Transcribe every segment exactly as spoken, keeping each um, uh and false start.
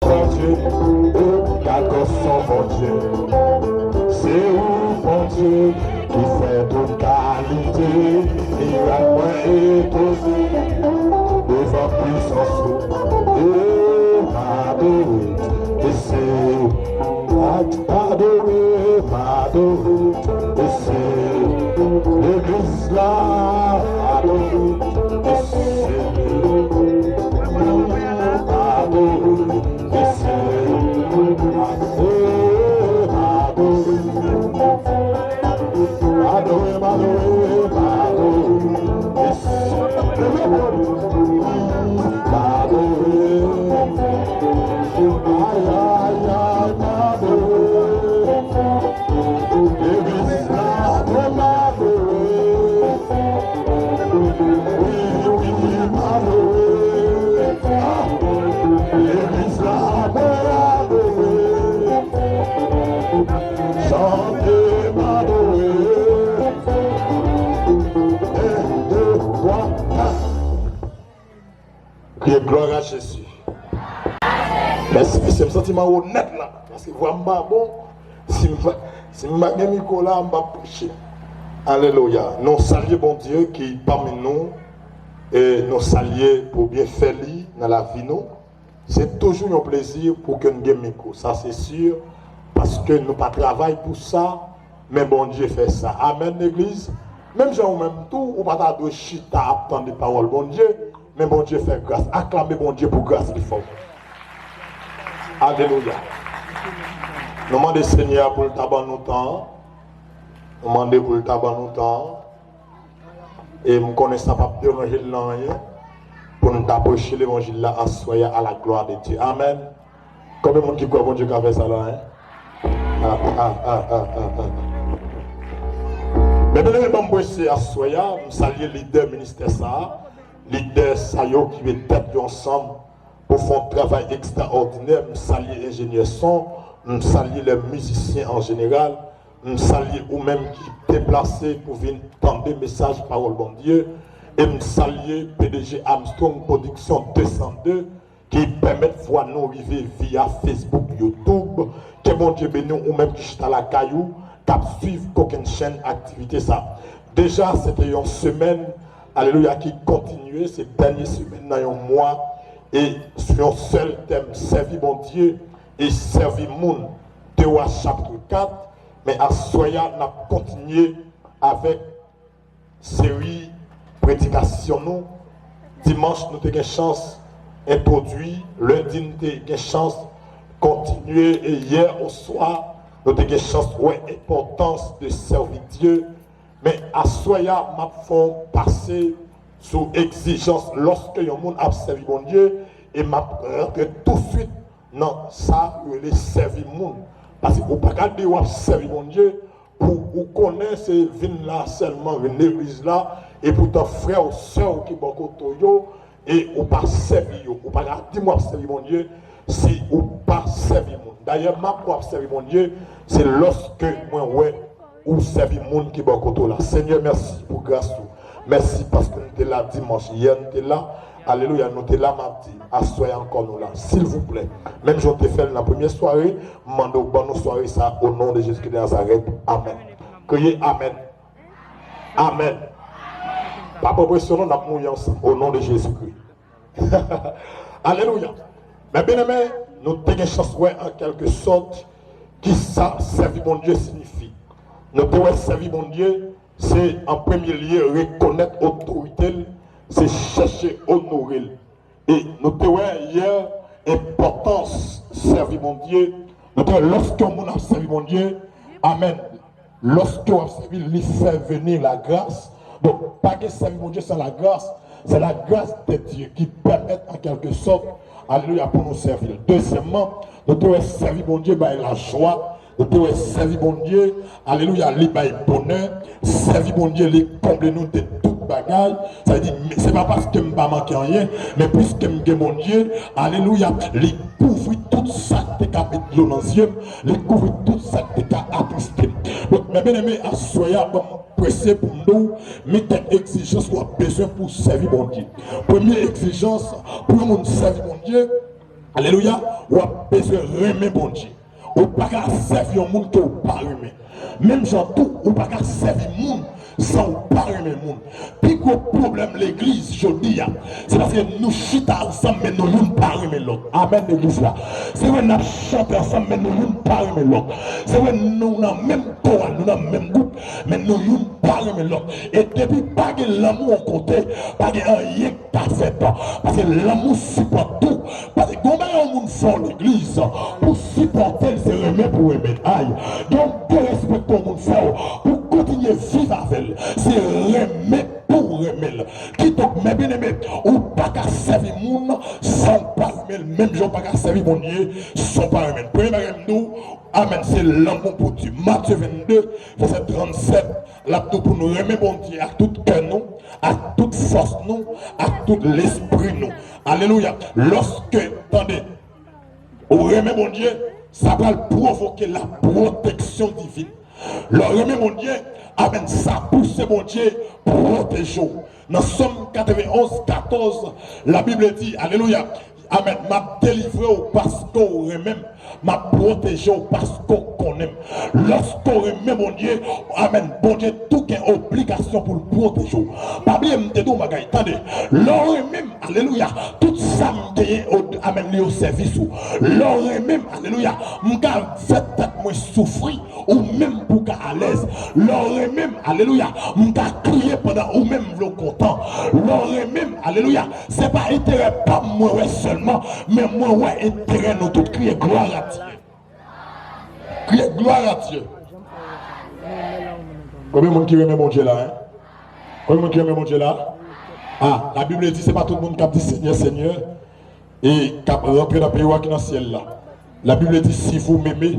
Bondye, o, gad kòs yon Bondye. Se ou, Bondye, ki fè tout kalite mirak. Mwen etone devan pwisans ou. E m adore, e se ou. Adore, m adore, e se ou. Legliz la, adore, e se ou. Adore, e se ou. Adore, adore, adore, adore, adore. Adore. Ay, ay, ay, adore. Legliz la, mwen adore. Wi, wi, m adore. Ah! Legliz la, mwen adore. Chante, m adore. En, de, twa, kat. Kriye glwa a Jezi. Mèsi, mesye, m santi m anwo nèt la. Paske vwa m pa bon. Si m pa, si m pa gen mikwo la, m p ap preche. Alelouya. Nou salye Bondye ki pami nou. E nou salye pou byenfè li nan lavi nou. Se toujou yon plezi pou ke n gen mikwo. Sa se si. Paske nou pa travay pou sa, men Bondye fè sa. Amèn, legliz. Menm jan ou menm tou, ou pa ta dwe chita ap tande pawòl Bondye. Men Bondye fè gras. Aklame Bondye pou gras li fò. Alelouya. Nou mande Senyè a pou l ta ban nou tan an. Nou mande pou l ta ban nou tan an. E m konnen sa p ap deranje l nan anyen. Pou n ta preche levanjil la aswè a, à la gloire de Dieu. Amèn. Konbyen moun ki kwè Bondye ka fè sa la, en? Ah, ah, ah, ah, ah, ah. Men byeneme, ban m prese aswè a, m salye lidè ministè sa a, lidè sa yo ki met tèt yo ansanm pou fè yon travay ekstraòdinè. M salye enjenyè son, m salye lè mizisyen an jeneral, m salye ou menm ki deplase pou vin tande mesaj pawòl Bondye, e m salye P D G Armstrong Production de san de, ki pèmèt vwa nou rive via Facebook, YouTube. Ke Bondye beni w, ou menm ki chita lakay ou, k ap swiv kokennchenn aktivite sa. Deja, se te yon semèn, alelouya, ki kontinye, se dènye semèn nan yon mwa, e sou yon sèl tèm, sèvi Bondye e sèvi moun, de Wa chapit kat, men aswè a, n ap kontinye avèk seri predikasyon nou. Dimanch, nou te gen chans entwodui. Lendi, n te gen chans kontinye. E yè oswa, nou te gen chans wè enpòtans de sèvi Dye. Men aswè a, m ap fè yon pase sou egzijans lòske yon moun ap sèvi Bondye. E m ap rantre touswit nan sa yo rele sèvi moun. Paske ou pa ka di w ap sèvi Bondye pou ou konnen se vin la sèlman, vin legliz la, e poutan frè w, sè w ki bò kote w yo, e ou pa sèvi yo. Ou pa ka di m w ap sèvi Bondye si ou pa sèvi moun. Dayè, m ap w ap sèvi Bondye, se lòske mwen wè ou sèvi moun ki bò kote w la. Senyè, mèsi pou gras ou. Mèsi paske nou te la dimanch. Yè, nou te la. Alelouya, nou te la madi. Aswè a ankò, nou la. Silvouplè, menm jan w te fè l nan premye sware, m mande w ban nou sware sa a, o non de Jezi de Nazarèt. Amèn. Kriye amèn. Amèn. Pa pran presyon non, n ap mouri ansanm. O non de Jezikri. Alelouya. Men byeneme, nou te gen chans wè an kèlke sòt kisa sèvi Bondye siyifi. Nou te wè sèvi Bondye, se an premye lye rekonèt otorite l, se chèche onore l. E nou te wè yè enpòtans sèvi Bondye. Nou te wè lòske yon moun ap sèvi Bondye, amèn, lòske w ap sèvi l, li fè vini lagras. Donk, pa gen sèvi Bondye san lagras. Se lagras de Dye ki pèmèt, an kèlke sòt, alelouya, pou nou sèvi l. Dezyèmman, nou te wè sèvi Bondye bay lajwa. Nou te wè sèvi Bondye, alelouya, li bay bonè. Sèvi Bondye, li konble nou de tout bagay. Sa vle di, se pa paske m pa manke anyen, men piske m gen Bondye, alelouya, li kouvri tout sa k te ka met dlo nan zye m, li kouvri tout sa k te ka atriste m. Donk, men byeneme, aswè a, ban m prese pou m di w, men kèk egzijans w ap bezwen pou w sèvi Bondye. Premye egzijans, pou yon moun sèvi Bondye, Alelouya, w ap bezwen renmen Bondye. Ou pa ka sèvi yon moun ke w pa renmen. Menm jan tou, ou pa ka sèvi moun san ou pa renmen moun. Pi gwo pwoblèm legliz jodi a, se paske nou chita ansanm, men nou youn pa renmen lòt. Amèn, legliz la. Se vre, n ap chante ansanm, men nou youn pa renmen lòt. Se vre, nou nan menm koral, nou nan menm gwoup, men nou youn pa renmen lòt. E depi pa gen lanmou yon kote, pa gen anyen k ka fèt. Paske lanmou sipòte tou. Paske gen yon bagay yon moun fè w legliz, pou sipòte l, se renmen pou renmen l. Ay, gen yon derespekte yon moun fè w, pou kontinye viv avè l, se renmen pou renmen l. Kidonk, mè byeneme, ou pa ka sèvi moun san w pa renmen l, menm jan w pa ka sèvi Bondye san w pa renmen l. Premye bagay m di w, amèn, se lanmou pou Dye. Matye vennde, vèsè trannsèt, l ap di w pou nou renmen Bondye ak tout kè nou, ak tout fòs nou, ak tout lespri nou. Alelouya. Lòske, tande, ou renmen Bondye, sa pral pwovoke la pwoteksyon divin. Lè w renmen Bondye, amèn, sa pouse Bondye pwoteje w. Nan Sòm katrevenn onz katòz, Labib di, alelouya, amèn, m ap delivre w paske w renmen m, m ap pwoteje w paske w konnen m. Lòske w renmen Bondye, amèn, Bondye tou gen obligasyon pou l pwoteje w. Pa bliye m te di w yon bagay, tande, lè w renmen m, alelouya, tout sa m genyen, o- amèn, li o sèvis ou. Lè w renmen m, alelouya, m ka fè tèt mwen soufri, ou menm pou w ka alèz. Lè w renmen m, alelouya, m ka kriye pandan ou menm vle w kontan. Lè w renmen m, alelouya, se pa enterè pa m mwen wè sèlman, men mwen wè enterè nou tout. Kriye glwa a Dye. Kriye glwa a Dye. Konbyen moun ki renmen Bondye la, en? Konbyen moun ki renmen Bondye la? Ah, Labib di se pa tout moun k ap di Senyè, Senyè, e k ap rantre nan peyi wa ki nan syèl la. Labib di, si vous m'aimez,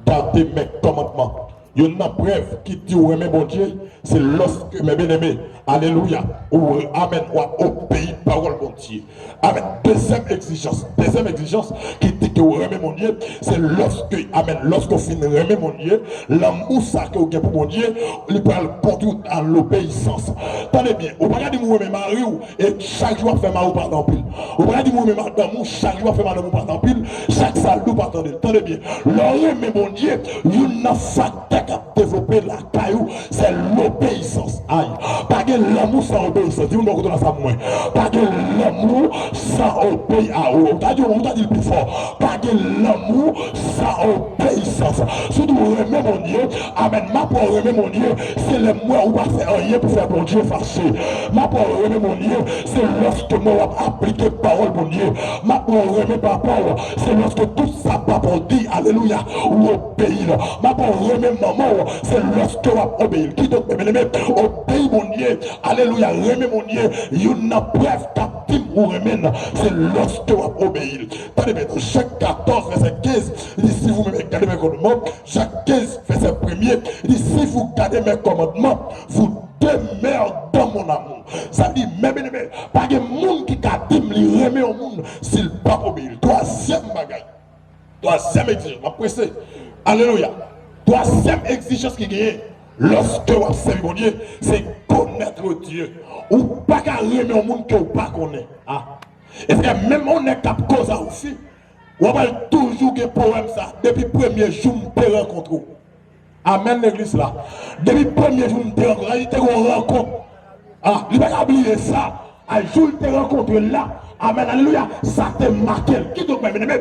gardez mes commandements. Youn nan prèv ki di w renmen Bondye, se lòske, mè byeneme, alelouya, ou, amèn, w ap obeyi pawòl Bondye. Amèn. Dezyèm egzijans, dezyèm egzijans ki di ke w renmen Bondye, se lòske, amèn, lòske w fin renmen Bondye, lanmou sa ke w gen pou Bondye, li pral kondui w a lobeyisans. Tande byen, ou pa ka di m ou renmen mari w, e chak jou w ap fè mari w pale anpil. Ou pa ka di m ou renmen madanm ou, chak jou w ap fè madanm ou pale anpil, chak sa l di w pa tande l. Tande byen, lè w renmen Bondye, youn nan faktè k ap devlope lakay ou, se lobeyisans. Ay, pa gen lanmou san obeyisans. Di moun bò kote w la sa pou mwen. Pa gen lanmou san obeyi a. Ou ta di, ou ta di l pi fò. Pa gen lanmou san obeyisans. Si w di w renmen Bondye, amèn, m ap wè w renmen Bondye, se lè m wè ou pa fè anyen pou fè Bondye fache. M ap wè w renmen Bondye, se lòske m wè w ap aplike pawòl Bondye. M ap wè w renmen papa w, se lòske tout sa papa w di, alelouya, ou obeyi l. M ap wè w renmen manman w, se lòske w ap obeyi l. Kidonk, mè byeneme, obeyi Bondye, alelouya, renmen Bondye, youn nan prèv k ap di m ou renmen l, se lòske w ap obeyi l. Tande byen, nan Jak katòz, vèsè kenz, li di, si vous m'aimez, gardez mes commandements. Jak kenz, vèsè premye, li di, si vous gardez mes commandements, vous demeurez dans mon amour. Sa vle di, mè byeneme, pa gen moun ki ka di m li renmen yon moun si l p ap obeyi l. Twazyèm bagay, twazyèm egzijans, m ap prese. Alelouya. Twazyèm egzijans ki genyen lòske w ap sèvi Bondye, se connaître Dieu. Ou pa ka renmen yon moun ke w pa konnen. Ah. E se menm yon nèg k ap koze a osi, w ap al toujou gen pwoblèm sa. Depi premye jou m te rankontre w. Amèn, legliz la. Depi premye jou m te rankontre l, li te gen yon rankont. Ah, li pa ka bliye sa. A jou l te rankontre l la. Amèn, alelouya. Sa te make l. Kidonk, mè byeneme,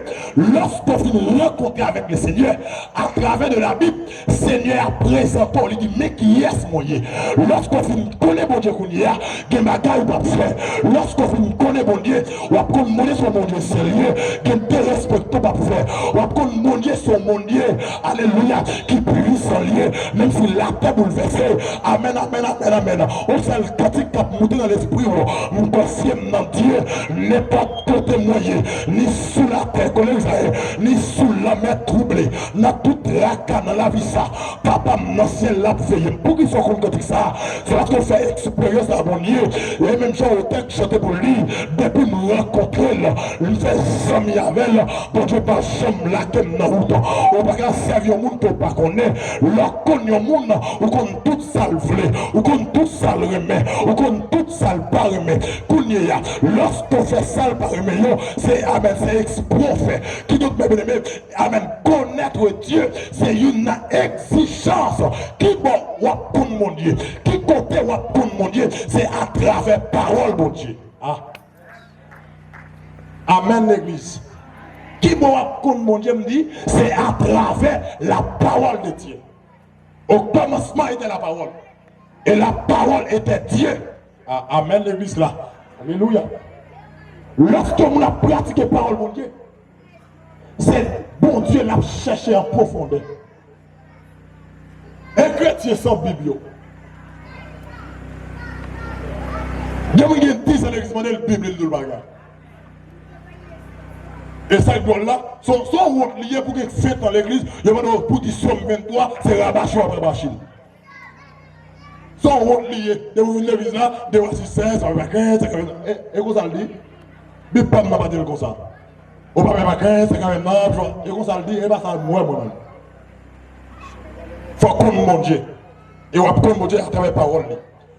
lòske w fin rankontre avèk le Senyè, atravè de la Bib, Senyè a prezante w, li di, men kiyès mwen ye. Lòske w fin konnen Bondye kounye a, gen bagay ou p ap fè. Lòske w fin konnen Bondye, w ap konn Bondye se yon Bondye serye, gen derespekte w p ap fè. W ap konn Bondye se yon Bondye, alelouya, ki pwisan l ye, menm si latè boulvèse. Amèn, amèn, amèn, amèn. Yon sèl kantik k ap moute nan lespri w, m konfye m nan Dye, nenpòt kote mwen ye, ni sou latè, konnen sa ye, ni sou lanmè twouble, nan tout traka nan lavi sa, Papa m nan syèl la ap veye m. Poukisa w konn kantik sa a? Se paske w fè eksperyans ak Bondye. E menm jan otè k chante pou li, depi m rankontre l, m fè zanmi avè l, Bondye pa janm lage m nan wout. Ou pa ka sèvi yon moun ke w pa konnen. Lè Konn yon moun, ou konn tout sa l vle, ou konn tout sa l renmen, ou konn tout sa l pa renmen. Kounye a, lòske w fè sa l pa renmen yo, se amèn, se ekspre w fè. Kidonk, mè byeneme, amèn, konèt Dye, se youn nan egzijans. Ki bò w ap konn Bondye? Ki kote w ap konn Bondye? Se atravè pawòl Bondye. Ah. Amèn, legliz. Ki bò w ap konn Bondye, m di, se atravè la parole de Dieu. Au commencement était la parole. Et la parole était Dieu. Ah, amèn, legliz la. Alelouya. Lòske moun ap pratike pawòl Bondye, se Bondye l ap chèche an pwofondè. E kretyen san Bib yo. Gen moun gen diz an legliz, mande l Bib li, li di w l pa gen. E sa k dwòl la, se yon, se yon wont li ye pou gen fèt nan legliz, yo mande w pou di Sòm venntwa, se rabachi w ap rabachi l. Se yon wont li ye, depi w vin legliz la, de wa si sèz, sa pa gen, sa ka vin. E, e konsa l di, Bib pa m nan pa di l konsa. Ou pa mèm ak anyen, se kanmenm nan, e konsa l di, e pa sa m wè mwen menm. Fò w konn Bondye. E w ap konn Bondye atravè pawòl li.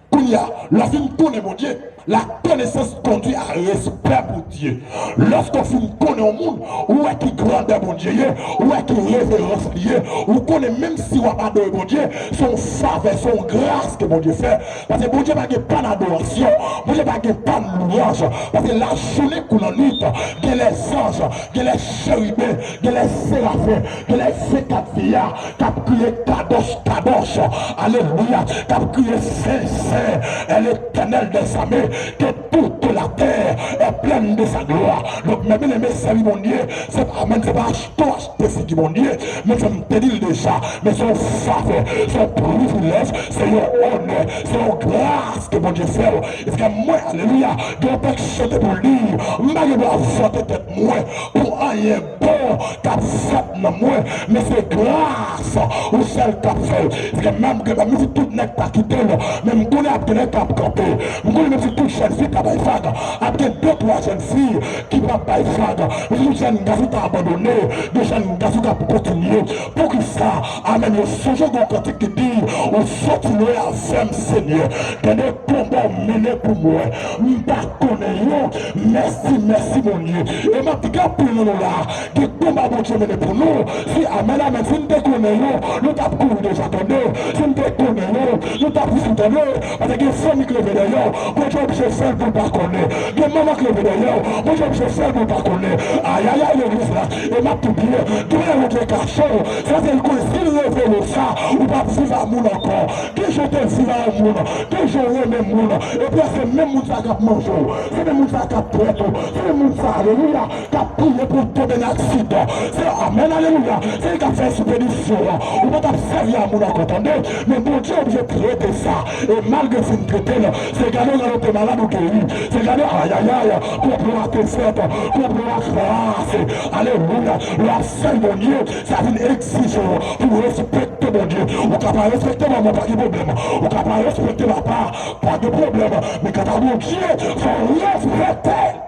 Kounye a, lè w fin konnen Bondye, la connaissance conduit à respect pour Dieu. Lòske w fin konnen yon moun, ou wè ki grandè Bondye ye, ou wè ki reverans li ye, ou konnen menm si w ap adore Bondye, se yon favè, se yon gras ke Bondye fè. Paske Bondye pa gen pa n adorasyon, Bondye pa gen pa n lwanj. Paske lajounen kou lannwit, gen lèzanj, gen lècheriben, gen lèserafen, gen lèvenkat vyeya k ap kriye kadosh, kadosh, alelouya, k ap kriye sen, sen, est l'Éternel des armées, que toute la terre est pleine de sa gloire. Donk, mè byeneme, sèvi Bondye, se pa, amèn, se pa achte w achte figi Bondye, men jan m te di l deja, men se yon favè, se yon privilèj, se yon onè, se yon gras ke Bondye fè w. E se mwen, alelouya, gen yon tèks chante pou l di, m pa gen dwa vante tèt mwen pou anyen bon k ap fèt nan mwen, men se gras ou sèl k ap fè l. Se menm ke menm si tout nèg ta kite l, men m konnen ap gen nèg k ap kanpe. M konnen menm si tout jèn fi ta bay vag, ap gen de twa jèn fi ki p ap bay vag. Menm si tout jèn gason ta abandone, gen jèn gason k ap kontinye. Poukisa? Amèn. Yo sonje gen yon kantik ki di, ou soti lwen avè m, Senyè. Tande konba w mennen pou mwen. M pa konnen yo. Mèsi, mèsi, Bondye. E m ap di gen anpil nan nou la, gen konba Bondye mennen pou nou. Si, amèn, amèn. Si n te konnen yo, nou t ap kouri deja, tande. Si n te konnen yo, nou t ap fou, tande. Paske gen fanmi k leve dèyè w, Bondye oblije fè l pou l pa konnen. Gen manman k leve dèyè w, Bondye oblije fè l pou l pa konnen. Ayayay, legliz la. E m ap tou byen, gen yon Bondye kache w. Sa se l konnen si l revele w sa, ou p ap viv a moun ankò. Gen jan w te viv a yon moun, gen jan w renmen moun, epi se menm moun sa k ap manje w, se menm moun sa k ap trete w, se menm moun sa, alelouya, k ap priye pou w tonbe nan aksidan. Se, amèn, alelouya, se li k ap fè espedisyon an. Ou pa t ap sèvi a moun ankò, tande, men Bondye oblije trete sa. E malgre fin trete l, se gade w, gade w te malad ou geri. Se gade, ayayay, konplo a te fèt, konplo a krase. Alelouya. Lè w ap sèvi Bondye, sa vin egzije w pou w respekte Bondye. Ou ka pa respekte manman, pa gen pwoblèm. Ou ka pa respekte papa, pa gen pwoblèm. Men kanta Bondye, fò w respekte l.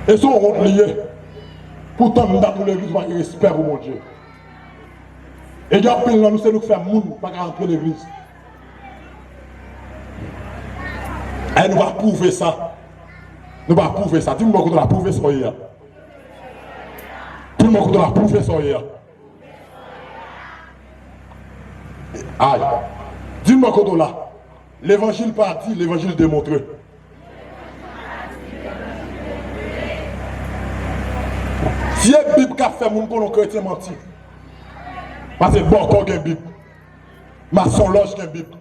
E se yon wont li ye. Poutan m dakò legliz pa gen respè pou Bondye. E gen anpil nan nou, se nou k fè moun pa ka rantre legliz. E nou pa pwouve sa. Nou pa pwouve sa. Di m bò kote w la, pwouve sa w ye a. Di m bò kote w la, pwouve sa w ye a. Ay. Di m bò kote w la. Levanjil pa di, levanjil demontre. Vye Bib k ap fè moun konnen yon kretyen manti. Paske bòkò gen Bib. Masonlòj gen Bib.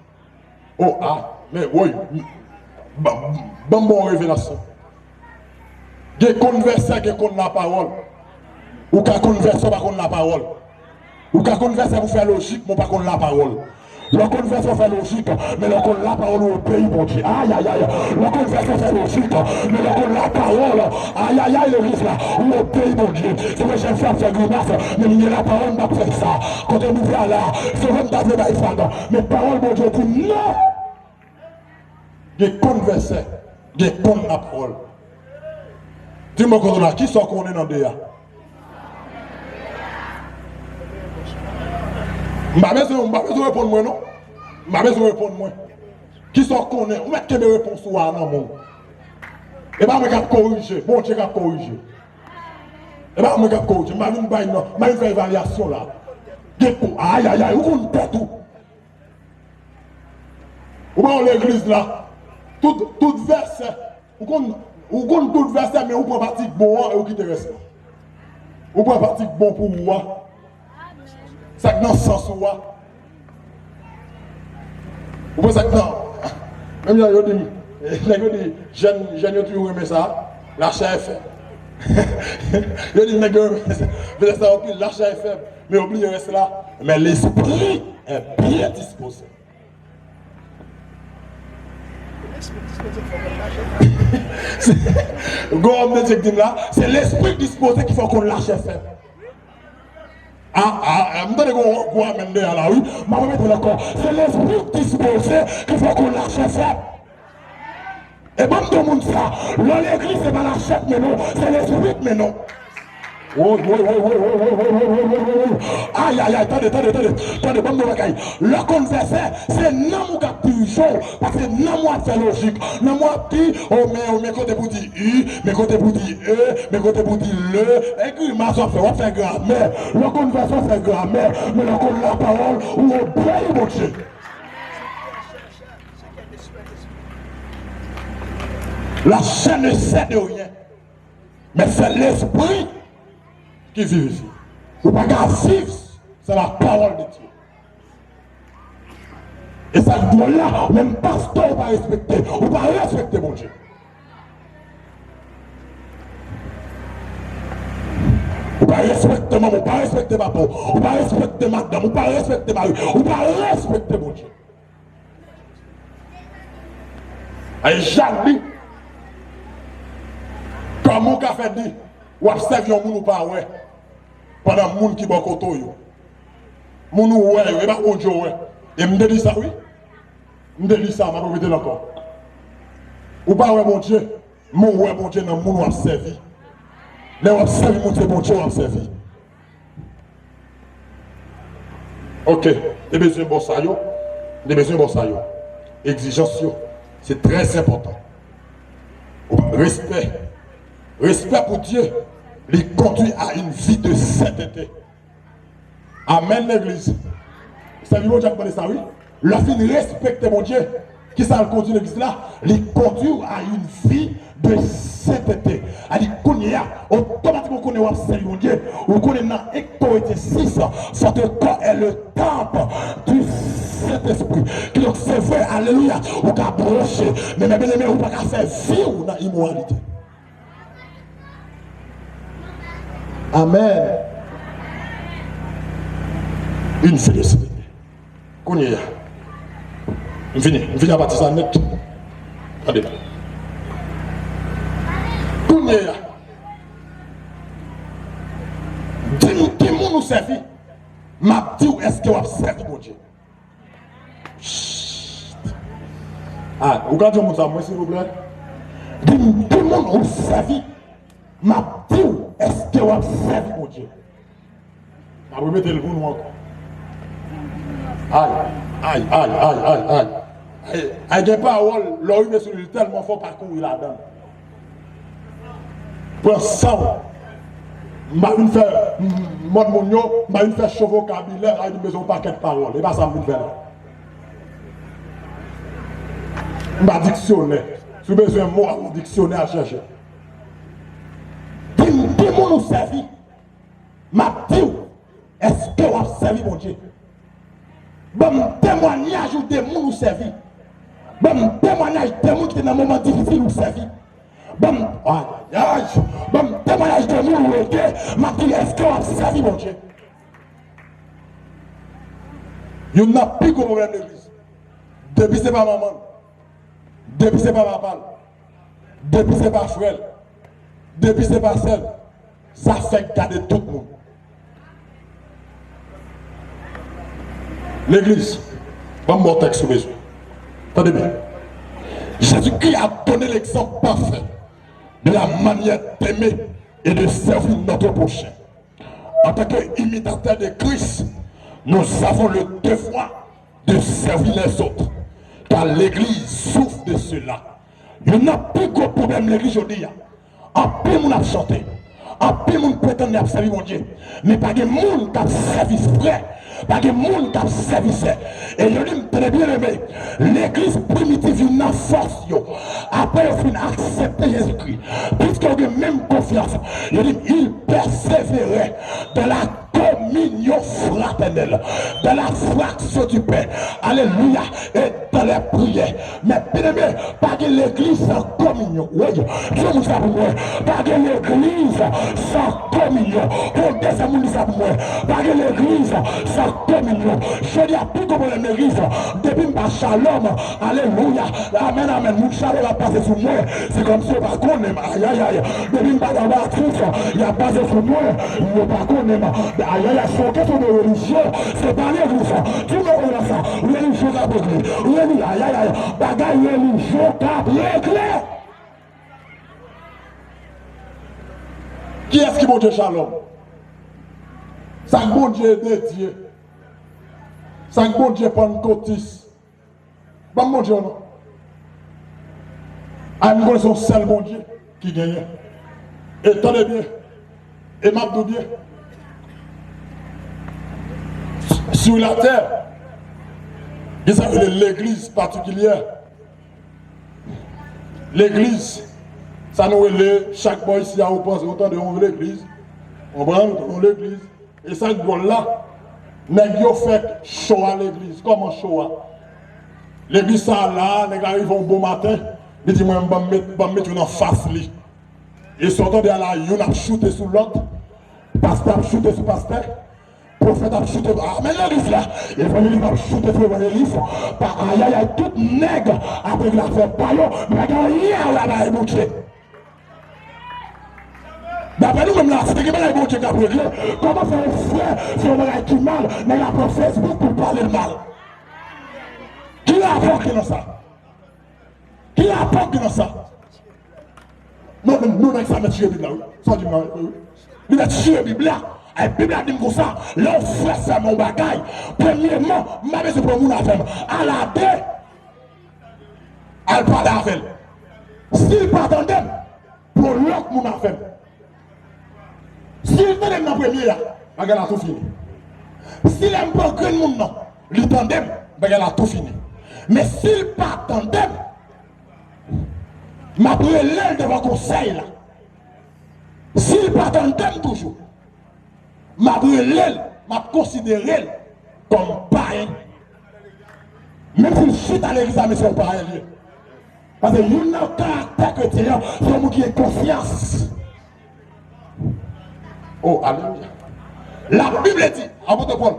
O, a, men, woy. Ban, ban m ba w revelasyon. Gen konn vèsè, gen konn lapawòl. Ou ka konn vèsè, ou pa konn lapawòl. Ou ka konn vèsè pou fè lojik, men w pa konn lapawòl. Lè w konn vèsè, w fè lojik, men lè w konn lapawòl, ou obeyi Bondye. Ayayay. Lè w konn vèsè, w fè lojik, men lè w konn lapawòl, ayayay, legliz la, ou obeyi Bondye. Se vre, jèn fi ap fè grimas, men m gen lapawòl, m p ap fè sa. Kote m ouvè a la, se vre, m ta vle bay vag, men pawòl Bondye di m non. Gen konn vèsè, gen konn lapawòl. Di m bò kote w la, kisa w konnen nan de a? M pa bezwen, m pa bezwen reponn mwen, non. M pa bezwen reponn mwen. Kisa w konnen? Ou mèt kenbe repons ou a nan men w. E pa mwen k ap korije, Bondye k ap korije. E pa mwen k ap korije, m pa vin bay non, m pa vin fè evalyasyon la. Gen pou, ayayay, ou konn tèt ou. Ou pa nan legliz la. Tout, tout vèsè, ou konn, ou konn tout vèsè, men ou pran pati k bon an e ou kite rès la. Ou pran pati k bon pou ou a. Sa k nan sans ou a. Ou pran sa k nan. Menm jan yo di m, nèg yo di, jèn, jèn yo toujou renmen sa, lachè fèb. Yo di nèg yo renmen sa, renmen sa anpil, lachè fèb, men yo bliye rès la. Men lespri est bien disposé. Gon òm de Dye k di m la, se lespri k dispoze ki fè w konn lachè fèb. A, a, a, m tande gwo, gwo amèn dèyè la, wi. M ap repete l ankò. Se lespri w dispoze ki fè w konn lachè fèb. E ban m di w moun sa, lè w legliz, se pa lachè k mennen w, se lespri k mennen w. Woy, woy, woy. Ay, ay, ay, tande, tande, tande. Tande, ban m di w bagay. Lè w konn vèsè, se nanm ou k ap dirije w, paske nanm ou ap fè lojik. Nanm ou ap di, o, men, o, men kote pou di i, men kote pou di e, men kote pou di le. E grimas w ap fè, w ap fè gramè. Lè w konn vèsè, w fè gramè. Men lè w konn lapawòl, ou obeyi Bondye. La chair ne sert de rien, mais c'est l'esprit qui vivifie. Ou pa ka viv sans la parole de Dieu. E sa k dwòl la, menm pastè ou pa respekte, ou pa respekte Bondye. Ou pa respekte manman, ou pa respekte papa, ou pa respekte madanm, ou pa respekte mari, ou pa respekte Bondye. Ay, Jak di, kòman w ka fè di w ap sèvi yon moun ou pa wè, pandan moun ki bò kote w yo, moun ou wè yo, e pa Bondye w wè? E m te di sa, wi. M te di sa, m ap repete l ankò. Ou pa wè Bondye, men w wè Bondye nan moun w ap sèvi. Lè w ap sèvi moun, se Bondye w ap sèvi. Ok, te bezwen bon sa yo, te bezwen bon sa yo. Egzijans yo, se trè enpòtan. Respè, respè pou Dye, li kondui a une vie de sainteté. Amèn, legliz. Sèvi Bondye ap mande sa, wi. Lè w fin respekte Bondye, kisa l kondui legliz la? Li kondui w a une vie de sainteté. A di, kounye a, otomatikman ou konnen w ap sèvi Bondye. Ou konnen nan Korinthien six, votre corps est le temple du Saint-Esprit. Kidonk, se vre, alelouya, ou ka branche, men, men, men, men, ou pa ka fè vi w nan imoralite. Amèn. Une vie de sainteté. Kounye a. M fini. M fini apati sa nèt. Tande. Kounye a. Di m ki moun ou sèvi. M ap di w èske w ap sèvi Bondye. Chut. Ah, ou ka di yon moun sa, mwen, silvouplè? Di m ki moun ou sèvi. M ap di w, èske w ap sèvi Bondye? M ap repete l pou nou ankò. Ay, ay, ay, ay, ay, ay. Ay, ay, gen pawòl, lè w rive sou li, li tèlman fò, pa kouri ladan l. Pran san w. M pa vin fè m, mòd moun yo, m pa vin fè cho vokabilè, sa vle di m bezwen yon pakèt pawòl. E pa sa m vin fè la. M pa diksyonè. Si w bezwen mo, al nan diksyonè, al chèche. Di m ki moun ou sèvi. M ap di w, èske w ap sèvi Bondye? Ban m temwayaj ou de moun ou sèvi. Ban m temwayaj de moun ki te nan moman difisil ou sèvi. Ban m, ayayay, ban m temwayaj de moun ou ede. M ap di, èske w ap sèvi Bondye? Youn nan pi gwo pwoblèm legliz. Depi se pa manman l, depi se pa papa l, depi se pa frè l, depi se pa sè l, sa fèk gade tout moun. Legliz, ban m ba w tèks ou bezwen. Tande byen. Jésus-Christ a donné l'exemple parfait de la manière d'aimer et de servir notre prochain. En tant qu'imitateur de Christ, Nous avons le devoir de servir les autres, car l'Église souffre de cela. Youn nan pi gwo pwoblèm legliz jodi a, anpil moun ap chante, anpil moun pretann y ap sèvi Bondye, men pa gen moun k ap sèvi frè, pa gen moun k ap sèvi sè. E yo di m, tande byeneme, legliz primitiv vin nan fòs yo, apre yo fin aksepte Jezikri, piske yo gen menm konfyans, yo di m, il persévérait dans la communion fraternelle, dans la fraction du pain. Alelouya. Et dans les prières. Men byeneme, pa gen legliz san kominyon. Wi, di moun sa pou mwen. Pa gen legliz san kominyon. Pou yon dezyèm moun di sa pou mwen. Pa gen legliz san kominyon. Jodi a, pi gwo pwoblèm legliz, depi m pa Shalom, alelouya, amèn, amèn, moun Shalom ap pase sou mwen. Se kòmsi yo pa konnen m. Ayayay. Depi m pa nan Batis, y ap pase sou mwen. Yo pa konnen m. Ayayay, se yon kesyon de relijyon. Se pa legliz. Di mwen ou nan sa. Relijyon k ap regle. Reli-, ayayay. Bagay relijyon k ap regle. Kiyès ki Bondye Shalom? Sa k Bondye Dedye? Sa k Bondye Pannkotis? Ban m Bondye w non. Ay, m konnen se yon sèl Bondye ki genyen. E tande byen, e m ap di w byen, sur la terre, gen sa yo rele legliz patikilyè. Legliz, sa nou rele chak bò isi a, ou panse, ou tande yon legliz, ou konprann, ou tande yon legliz. E sa k dwòl la, nèg yo fè cho a legliz. Kòman cho a? Legliz sa a la, nèg la rive yon bon maten, li di mwen, ban m met, ban m met youn anfas li. E sa w tande a la, youn ap choute sou lòt, pastè ap choute sou pastè, pwofèt ap choute, a, men legliz la, evanjelis ap choute sou evanjelis, pa, ayayay, tout nèg ap regle afè pa yo, men pa gen anyen a wè avèk Bondye. Daprè nou menm la, si te gen bagay Bondye k ap regle, kòman fè yon frè fè yon bagay ki mal, nèg la pran Facebook pou l pale l mal? Ki rapò ki nan sa? Ki rapò ki nan sa? Non, non, non, nèg sa mèt chire Bib la, wi. Sa w di m nan, wi, wi. Li mèt chire Bib la. Ay, Bib la di m konsa, lè yon frè fè m yon bagay, premyèman, m pa bezwen pran moun avè m. Al a de. Al pale avè l. Si l pa tande m, pran lòt moun avè m. Si l tande m nan premye a, bagay la tou fini. Si lè m pran grenn moun nan, li tande m, bagay la tou fini. Men si l pa tande m, m ap rele l devan konsèy la. Si l pa tande m toujou, m ap rele l, m ap konsidere l kòm payen. Menm si l chita legliz la, men se yon payen li ye. Paske youn nan karaktè kretyen an, se yon moun ki gen konsyans. Oh, alelouya. Labib di, apot Pòl,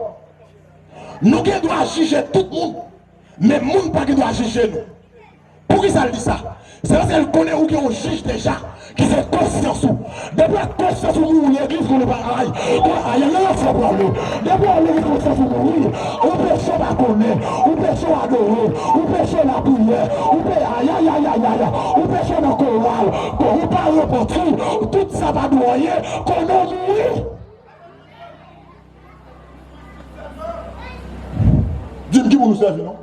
nou gen dwa jije tout moun, men moun pa gen dwa jije nou. Poukisa l di sa? Se paske l konnen ou gen yon jij deja, ki se konsyans ou. Depi konsyans ou mouri, legliz konnen pa ay. Kon ay, ay, ay, fò pwale. Depi w legliz konsyans ou mouri, ou peche w pa konnen, ou peche w adore, ou peche w lapriyè, ou pe-, ay, ay, ay, ay, ay, ou peche w nan koral, kon ou pa repanti, tout sa pa dwe w anyen, konnen w mouri. Di m ki moun ou sèvi non.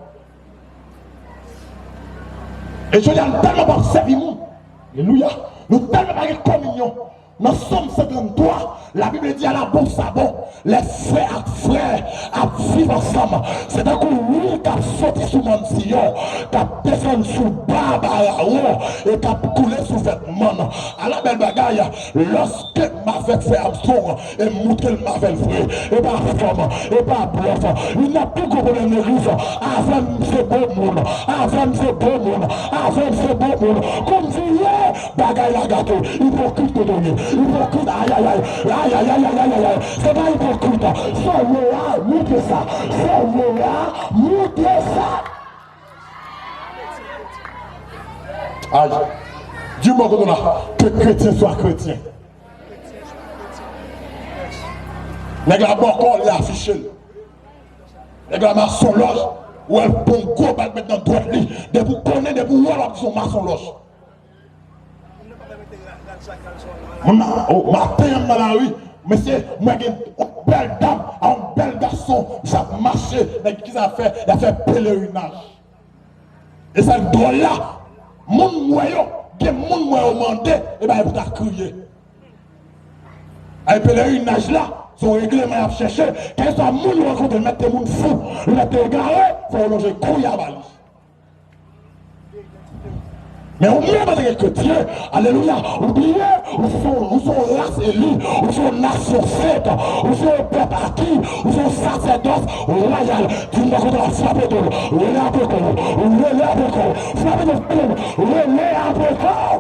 E jodi a, nou tèlman p ap sèvi moun. Alelouya. Nou tèlman pa gen kominyon. Nan Sòm san tranntwa, Labib di, à la bon sabbat, lè frè ak frè ap viv ansanm, se tankou lwil k ap soti sou mòn Siyon, k ap desann sou bab Arawon e k ap koule sou vètman l. Ala bèl bagay, lòske m avèk frè Armstrong, e m moutre l m avè l vre. E pa fanm, e pa blòf. Youn nan pi gwo pwoblèm legliz, avè m se bon moun, avè m se bon moun, avè m se bon moun. Kou m di ye, bagay la gate. Ipokrit kote w ye. Ipokrit, ayayay, ayayay. Se pa ipokrit. Sa w ye a, moutre sa. Sa w ye a, moutre sa. Ay, di m bò kote w la, ke kretyen swa kretyen. Nèg la bòkò, li afiche l. Nèg la masonlòj, ou wè l pran gwo bal met nan dwèt li. Depi w konnen, depi w wè l, w ap di se yon masonlòj. Moun nan, o, maten an m nan lari, mesye, mwen gen, bèl dam a yon bèl gason, y ap mache, nèg ki sa fè, y ap fè pelerinaj. E sa k dwòl la, moun m wè yo, gen moun m wè yo mande, e ba yo pou ta kriye. Ay pelerinaj la, se yon regleman y ap chèche, kèlkeswa moun yo rankontre, mèt te moun fou, lè te egare, fò yo lonje kou y a ba li. Men ou menm antanke kretyen, alelouya, ou bliye, ou se yon, ou se yon ras eli, ou se yon nasyon sent, ou se yon pèp aki, ou se yon sasèdòs wayal. Di m nan kote w ap frape do l, rele avèk ou, rele avèk ou, frape do l, rele avèk ou.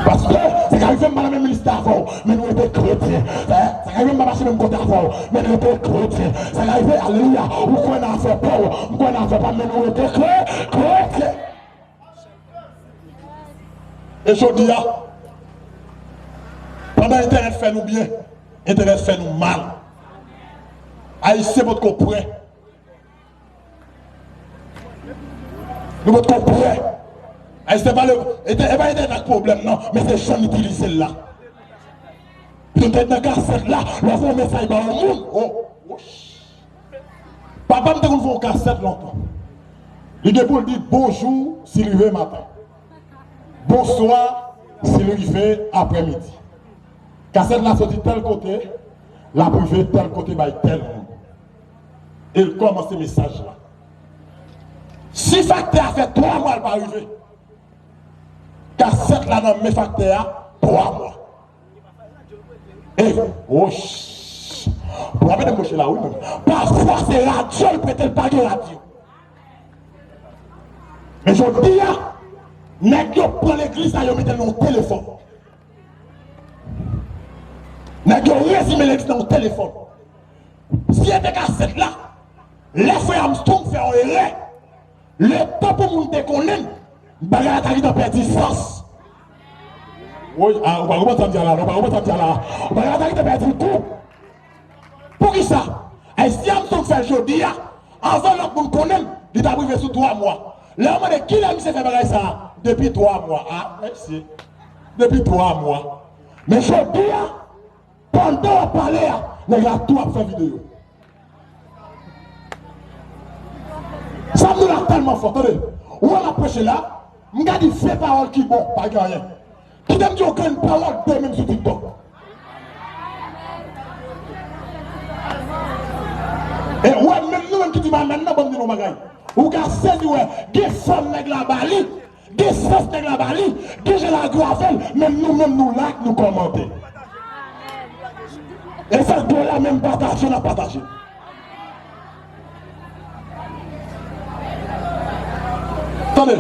Pastè, sa ka rive m pa nan menm ministè avè w, men nou rete kretyen. Sa, sa ka rive m pa mache menm kote avè w, men nou rete kretyen. Sa ka rive, alelouya, ou kwè nan afè pa w, m kwè nan afè pa m, men nou rete kre-, kretyen. E jodi a, pandan entènèt fè nou byen, entènèt fè nou mal. Ayisyen potko prè. Nou potko prè. Ayisyen pa le, e te, e pa entènèt ak pwoblèm, non, men se jan n itilize l la. Petèt nan kasèt la, lè w voye yon mesaj ba yon moun, oh, oh, papa m te konn fè yon kasèt lontan. Li gen pou l di bonjou si l rive maten. Bonswa si l rive aprèmidi. Kasèt la soti tèl kote, l ap rive tèl kote bay tèl moun. E l kòmanse mesaj la. Si faktè a fè twa mwa l pa rive, kasèt la nan men faktè a twa mwa. E, woch! Pou apede mouche la, wi, menm. Pafwa, se radyo l prete l, pa gen radyo. Men jodi a, nèg yo pran legliz la, yo mete l nan yon telefòn. Nèg yo rezime legliz nan yon telefòn. Si e te kasèt la, lè frè Armstrong fè yon erè, letan pou moun te konnen l, bagay la ta gentan pèdi sans. Woy, a, ou pa konprann sa m di a la, non, ou pa konprann sa m di a la. Bagay la ta gentan pèdi gou. Poukisa? Ay, si Armstrong fè l jodi a, anvan lòt moun konnen l, li t ap rive sou twa mwa. Lè yo mande kilè misye fè bagay sa a, depi twa mwa. A, mesye. Depi twa mwa. Men jodi a, pandan w ap pale a, nèg la tou ap fè videyo. Sa m di w la tèlman fò, tande. Ou wè m ap preche la, m ka di vye pawòl ki bon, pa gen anyen. Kite m di w grenn pawòl demen m sou TikTok. E ou wè, menm nou menm ki di m amèn nan, ban m di nou yon bagay. Ou ka sezi wè, gen fòm nèg la ba li, gen sans nèg la ba li, gen jan l agrave l, menm nou menm nou like, nou kòmante. E sa k dwòl la, menm pataje n ap pataje. Tande,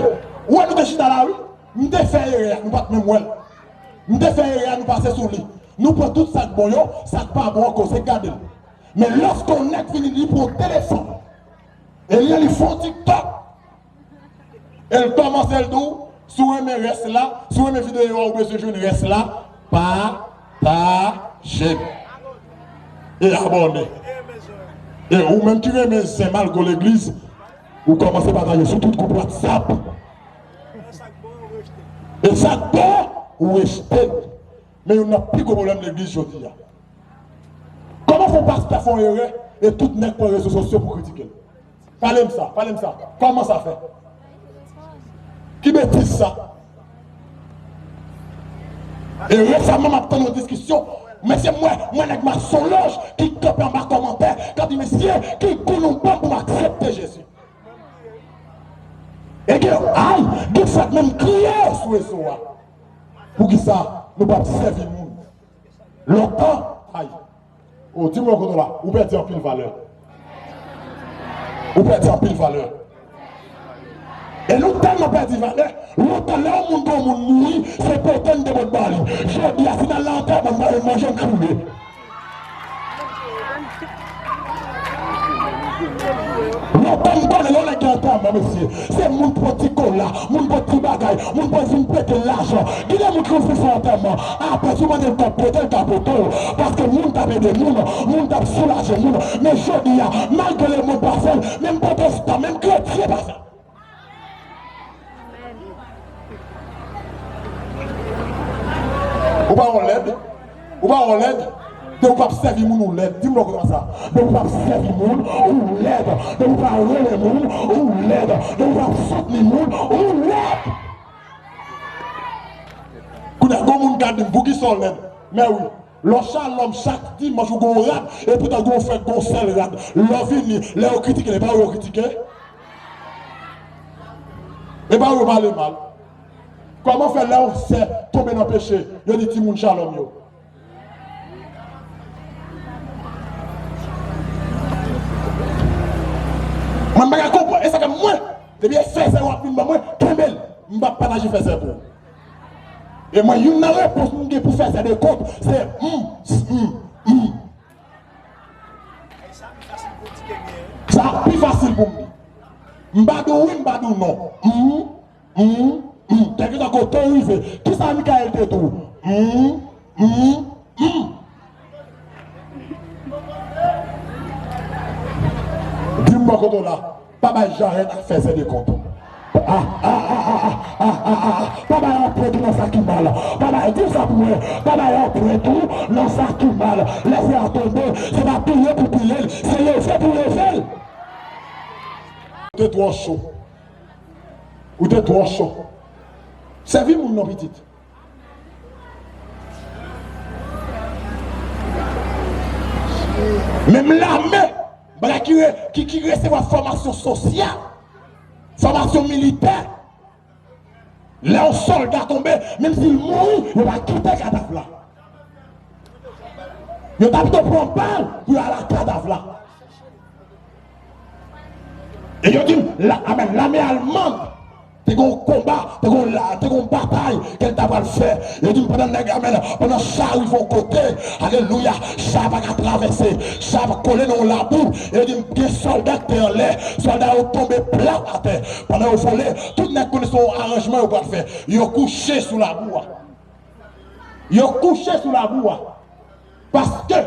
ou wè nou te chita la, wi. M te fè erè a, nou pa t menm wè l. M te fè erè a, nou pase sou li. Nou pran tout sa k bon yo, sa k pa bon ankò, se gade l. Men lòske yon nèg vini, li pran yon telefòn, e li, li fè yon TikTok, e l kòmanse l di w, si w renmen rès la, si w renmen videyo a, ou bezwen jwenn rès la, pataje l. E abòne. E ou menm ki renmen zen malgre w legliz, ou kòmanse pataje sou tout gwoup WhatsApp. E sa k bon, ou rejte l. Men youn nan pi gwo pwoblèm legliz jodi a. Kòman fè yon pastè fè yon erè e tout nèg pran rezo sosyo pou kritike l? Pale m sa, pale m sa. Kòman sa fè? Ki betiz sa? E resaman m ap tann yon diskisyon. Mesye, m wè, m wè nèg Masonlòj ki kanpe anba kòmantè, k ap di, "Mesye, ki gou nou ban m pou m aksepte Jezi?" E gen, ay, gen frè k menm kriye sou rezo a. Poukisa nou p ap sèvi moun? Lontan, ay, o, di mwen kote w la, ou pèdi anpil valè. Ou pèdi anpil valè. E nou tèlman pèdi valè, lontan lè yon moun, yon moun mouri, se pote n te pot ba li. Jodi a, si n al nan antèman, n pa menm manje, n kriye. Lontan m konnen lè yon nèg gen antèman, mesye, se moun pran ti kola, moun pran ti bagay, moun pran vin prete l lajan. Gen de moun ki konn fin fè antèman, apre si w mande l kòb prete, l ka prete w, paske moun t ap ede moun, moun t ap soulaje moun. Men jodi a, malgre lemonn pa fè l, menm pwotestan, menm kretyen pa fè l. Amèn. Ou pa wè w lèd? Ou pa wè w lèd? Depi w p ap sèvi moun, ou lèd. Di m non konsa. Depi w p ap sèvi moun, ou lèd. Depi w pa rele moun, ou lèd. Depi w p ap soutni moun, ou lèd. Kounye a, gon moun ka di m, "Poukisa w lèd?" Men wi, lè w Shalom chak dimanch ou gon rad, epoutan gon frè gon sèl rad. Lè w vini, lè yo kritike l, e pa w yo kritike? E pa w yo pale mal? Kòman fè lè yon sè tonbe nan peche, yo di timoun Shalom yo? Mwen, m pa ka konprann. E sa fè mwen, depi e fè zè w ap vin ban mwen, kenbe l. M p ap pataje fè zè pou ou. E mwen, youn nan repons m gen pou fè zè de kont, se m, m, m. Sa pi fasil pou m di. M pa di w wi, m pa di w non. M, m, m. Kèlkeswa kote w rive, kisa Mikaèl te di w? M, m, m. Di m bò kote w la. Pa bay jarèt ak fè zè de kont. Ah, ah, ah. Pa bay anprent ou nan sa ki mal. Pa bay, di sa pou mwen. Pa bay anprent ou nan sa ki mal. Lè zè a tonbe, se pa pile pou pile l, se leve pou leve l. Ou te twò cho. Ou te twò cho. Sèvi moun non, pitit. Menm lame, bagay ki re-, ki, ki resevwa fòmasyon sosyal, fòmasyon militè, lè yon sòlda tonbe, menm si l mouri, yo pa kite kadav la. Yo ta pito pran bal pou yo al ak kadav la. E yo di m, la, amèn, lame alman te gen yon konba, te gen yon la, te gen yon batay ke l ta pral fè. Yo di m pandan nèg, amèn, pandan cha a rive yon kote, alelouya, cha a pa ka travèse, cha a kole nan yon labou. E yo di m gen sòlda ki te anlè, sòlda yo tonbe plat atè. Pandan yo vole, tout nèg konnen se yon aranjman yo pral fè. Yo kouche sou labou a. Yo kouche sou labou a. Paske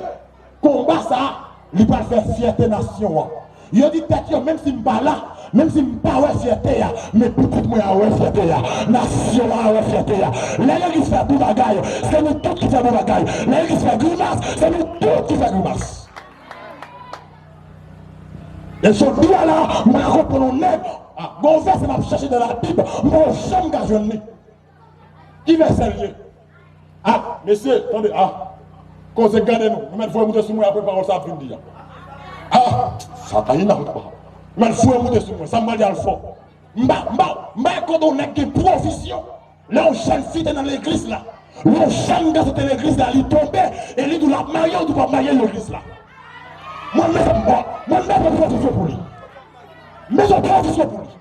konba sa a, li pral fè fyète nasyon an. Yo di tèt yo, menm si m pa la, menm si m pa wè fyète a, men pitit mwen a wè fyète a, nasyon an a wè fyète a. Lè legliz fè bon bagay, se nou tout ki fè bon bagay. Lè legliz fè grimas, se nou tout ki fè grimas. E jodi a la, m pa ka konprann yon nèg, ah, gon vèsè m ap chèche nan Labib, m pa janm ka jwenn li. Ki vèsè l ye? Ah, mesye, tande, ah. Koze gade nou. Nou mèt voye moute sou mwen apre pawòl sa ap vin di a. Ah, sa ta ina ou ta ba. Nou mèt voye moute sou mwen. Sa m pral di al fò. M pa, m pa, m pa konn yon nèg gen pwovizyon. Lè yon jèn fi te nan legliz la. Lè yon jèn gason te legliz la, li tonbe, e li di w l ap marye, ou di w p ap marye legliz la. Mwen, mezanmi, bon, mwen, mezanmi, pwovizyon pou li. Mezanmi, pwovizyon pou li.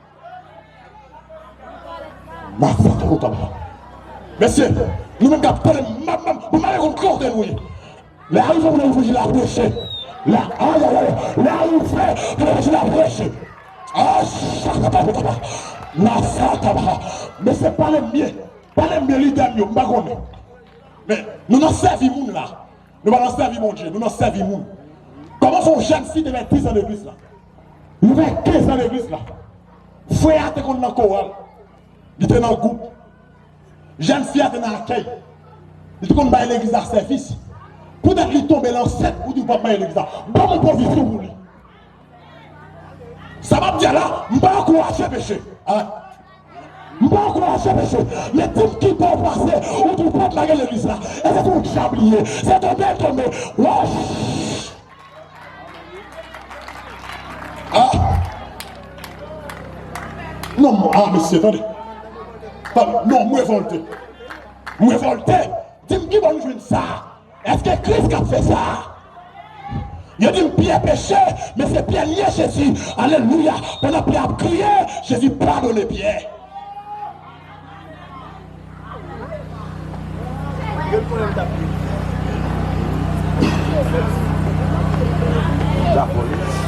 Masakre kaba. Mesye, nou menm k ap tande m, m ap, m ap, m ap konn kote nou ye. Lè a rive pou levanjil la preche. Lè, ay, ay, ay, lè a rive pou levanjil la preche. Ah, sakaba, kaba. Masakaba. Mesye, pale m byen. Pale m byen, lidè m yo, m pa konnen. Men, nou nan sèvi moun la. Nou pa nan sèvi Bondye, nou nan sèvi moun. Kòman fè yon jèn fi te fè diz an legliz la? Li fè kenz an legliz la. Frè a te konn nan koral. Li te nan gwoup. Jèn fi a te nan akèy. Li te konn bay legliz la sèvis. Poutèt li tonbe l ansent, ou di w p ap bay legliz la. Ban m yon pwovizyon pou li. Sa m ap di a la, m pa ankouraje peche. Ah. M pa ankouraje peche. Men di m ki bò w pase, ou di w p ap marye legliz la. E se tou dyab li ye. Se tonbe l tonbe. Wouch! Ah! Non, m, ah, mesye, tande. Tande, non, m revòlte. M revòlte. Di m ki bò nou jwenn sa. Èske Kris k ap fè sa? Yo di m Pyè peche, men se Pyè nye Jezi. Alelouya! Pandan Pyè ap kriye, Jezi padone Pyè.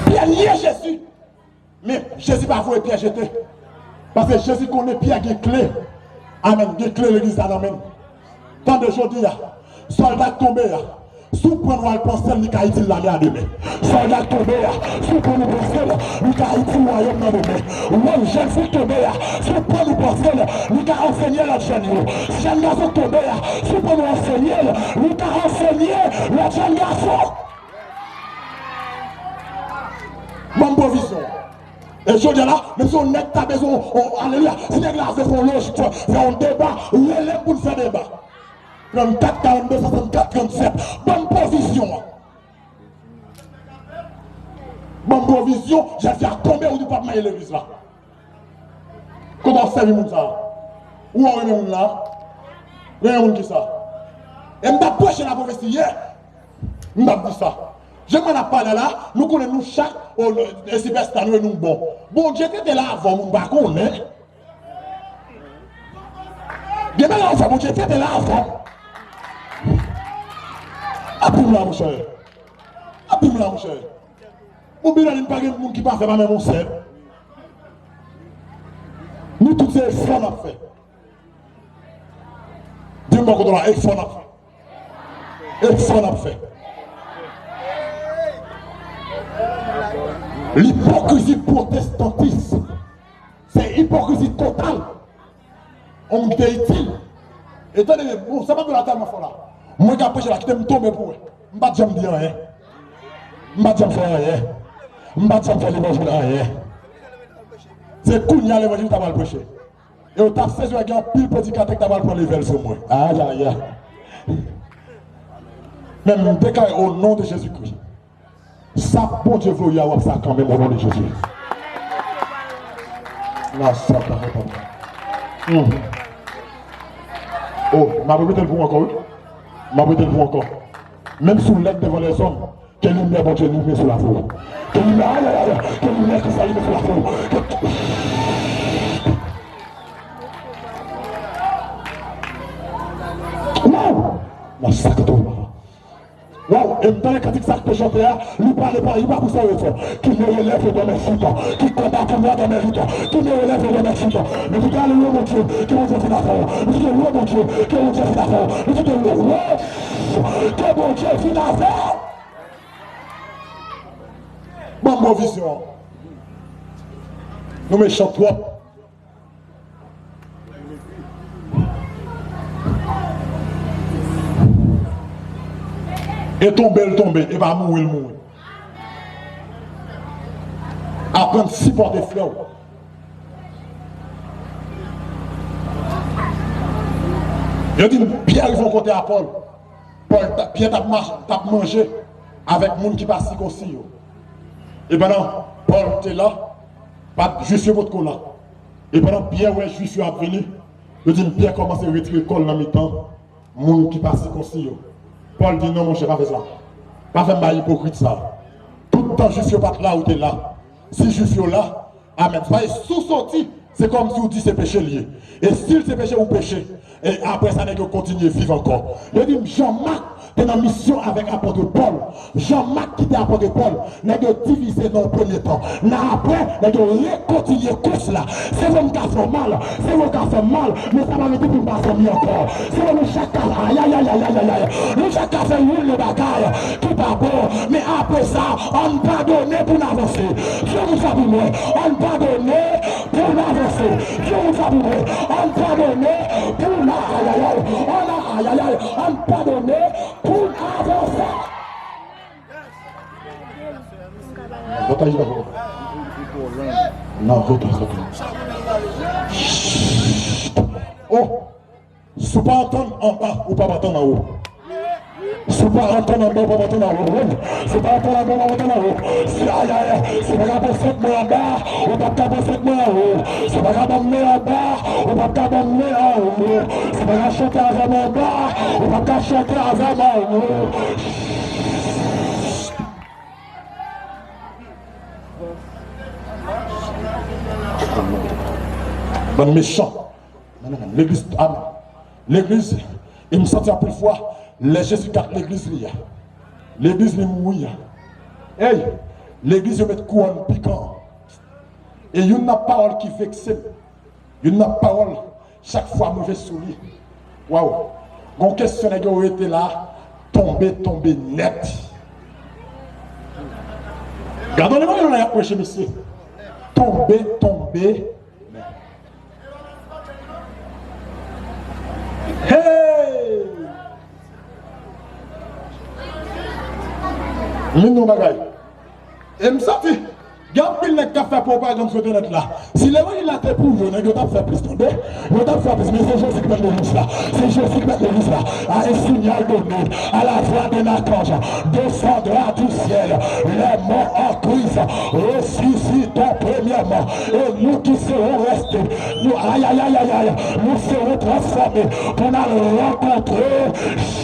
Pyè nye Jezi. Men, Jezi pa voye Pyè jete. Paske Jezi konnen Pyè gen kle. Amèn. Gen kle legliz la nan men l. Tande jodi a. Sòlda k tonbe a. Si w pran l w al panse l, li ka itil lame a demen. Sòlda k tonbe a. Si w pran l w panse l, li ka itil wayòm nan demen. Ou menm jèn fi k tonbe a. Si w pran l w Paske li ka ansenye lòt jèn yo. Si jèn gason k tonbe a, si w pa nou ansenye l, li ka ansenye lòt jèn gason. Ban m pwovizyon. E jodi a la, menm si yon nèg ta bezwen, yon, alelouya, si nèg la vle fè yon lojik, fè, fè yon deba, rele m pou n fè deba. Trannkat, karannde, swasannkat, trannsèt. Ban m pwovizyon an. Ban m pwovizyon, jèn fi a tonbe, ou di w p ap manyen legliz la. Kote w ap sèvi moun sa a? Ou wè w renmen moun la? Renmen moun ki sa? E m t ap preche la pwofesi yè. M t ap di sa. Jan mwen ap pale la, nou konnen nou chak, o, e sipèsta nou e nou bon. Bondye te te la avan moun pa konnen. Gen bagay sa, Bondye te te la avan. Ap di m la, monchè. Ap di m la, monchè. Bon, Bilal, pa gen moun ki pafè, pa menm yon sèl. Nou tout se efò n ap fè. Di m bò kote w la, efò n ap fè. Efò n ap fè. Lipokrizi pwotestantis, se ipokrizi total. On moun ki te itil. E tande byen, bon, sa m ap di w la tèlman fò la. Mwen k ap preche la, kite m tonbe pou wè. M pa t janm di anyen. M pa t janm fè anyen. M pa t janm fè levanjil anyen. Se kounye a levanjil ta pral preche. E w t ap sezi wè gen anpil predikatè ki ta pral pran levèl sou mwen. Ayayay. Men m deklare o non de Jezikri. Sa Bondye vle w ye a, w ap sa kanmenm, o non de Jezi. Nan sa pa konprann. Hmm. Oh, m ap repete l pou w ankò, wi. M ap repete l pou w ankò. Menm si w lèd devan lèzòm, ke limyè Bondye limen sou lavi w. Ke limyè, ayayay, ke limyè Kris la limen sou lavi w. Ke... Waw! Nan sa k tou. Waw, e m tande kantik sa k te chante a, li pale pa, li pa pou sa yo fè. Qui me relève de mes chutes, qui combat pour moi dans mes luttes, qui me relève de mes chutes. Li di, alelouya, Bondye, ke Bondye fin avè w. Li di, alelouya, Bondye, ke Bondye fin avè w. Li di, alelouya, ke Bondye fin avè w. Ban m bon vizyon. Nou mechan twòp. E tonbe l tonbe, e pa mouri l mouri. Aprann sipòte frè w. Yo di m Pyè rive yon kote a Pòl. Pòl t ap, Pyè t ap mach-, t ap manje avèk moun ki pa sikonsi yo. E pandan Pòl te la, pa t, Jwif yo potko la. E pandan Pyè wè Jwif yo ap vini, yo di m Pyè kòmanse retire kò l nan mitan moun ki pa sikonsi yo. Pòl di, non, monchè, pa fè sa. Pa fè m bay ipokrit sa. Tout tan Jwif yo pa t la, ou te la. Si Jwif yo la, amèn. Sa vle di, si w soti, se kòmsi w di se peche l ye. E si l se peche, ou peche. E apre sa, nèg yo kontinye viv ankò. Yo di m, Jan Mak te nan misyon avèk apot Pòl. Jan Mak ki te apot Pòl. Nèg yo divize nan yon premye tan. Nan apre, nèg yo rekontinye kous la. Se vre m ka fè w mal, se vre w ka fè m mal, men sa pa vle di pou m pa zanmi ankò. Se vre nou chak ka, ayayay, nou chak ka fè youn yon bagay ki pa bon, men apre sa, ann padone pou n avanse. Di yon moun sa pou mwen, ann padone pou n avanse. Di yon moun sa pou mwen, ann padone pou n, ayayay, ann, ayayay, ann padone pou n avanse. Nan vòt a jina fò. Nan vòt a jina fò. Oh! Si w pa antann anba, ou p ap antann anwo. Si w pa antann anba, ou p ap antann anwo. Si w pa antann anba, ou p ap antann anwo. Si, ayayay, si w pa ka pran sèt mwen anba, ou p ap ka pran sèt mwen anwo. Si w pa ka ban m men anba, ou p ap ka ban m men anwo. Si w pa ka chante avè m anba, ou p ap ka chante avè m anwo. Bann mechan. Legliz, amèn. Legliz, e m santi anpil fwa, lè Jezi kat legliz li a. Legliz li mouri a. Ey, legliz yo met kouwòn pikan. E youn nan pawòl ki vekse m, youn nan pawòl, chak fwa m rive sou li. Waw. Gon kesyon nèg yo rete la, tonbe, tonbe nèt. Gade yon levanjil la y ap preche, mesye. Tonbe, tonbe. Men yon bagay. E m santi, gen anpil nèg k ap fè pwopagann sou entènèt la. Si levanjil la te pou yo, nèg yo t ap fè plis, tande. Yo t ap fè plis, men se Jezi k mèt legliz la. Se Jezi k mèt legliz la. À un signal donné, à la voix d'un archange, descendra du ciel, les morts en Christ ressusciteront premièrement. E nou ki serons restés, nou, ay, ay, ay, ay, ay, nou serons transformés pou n al rankontre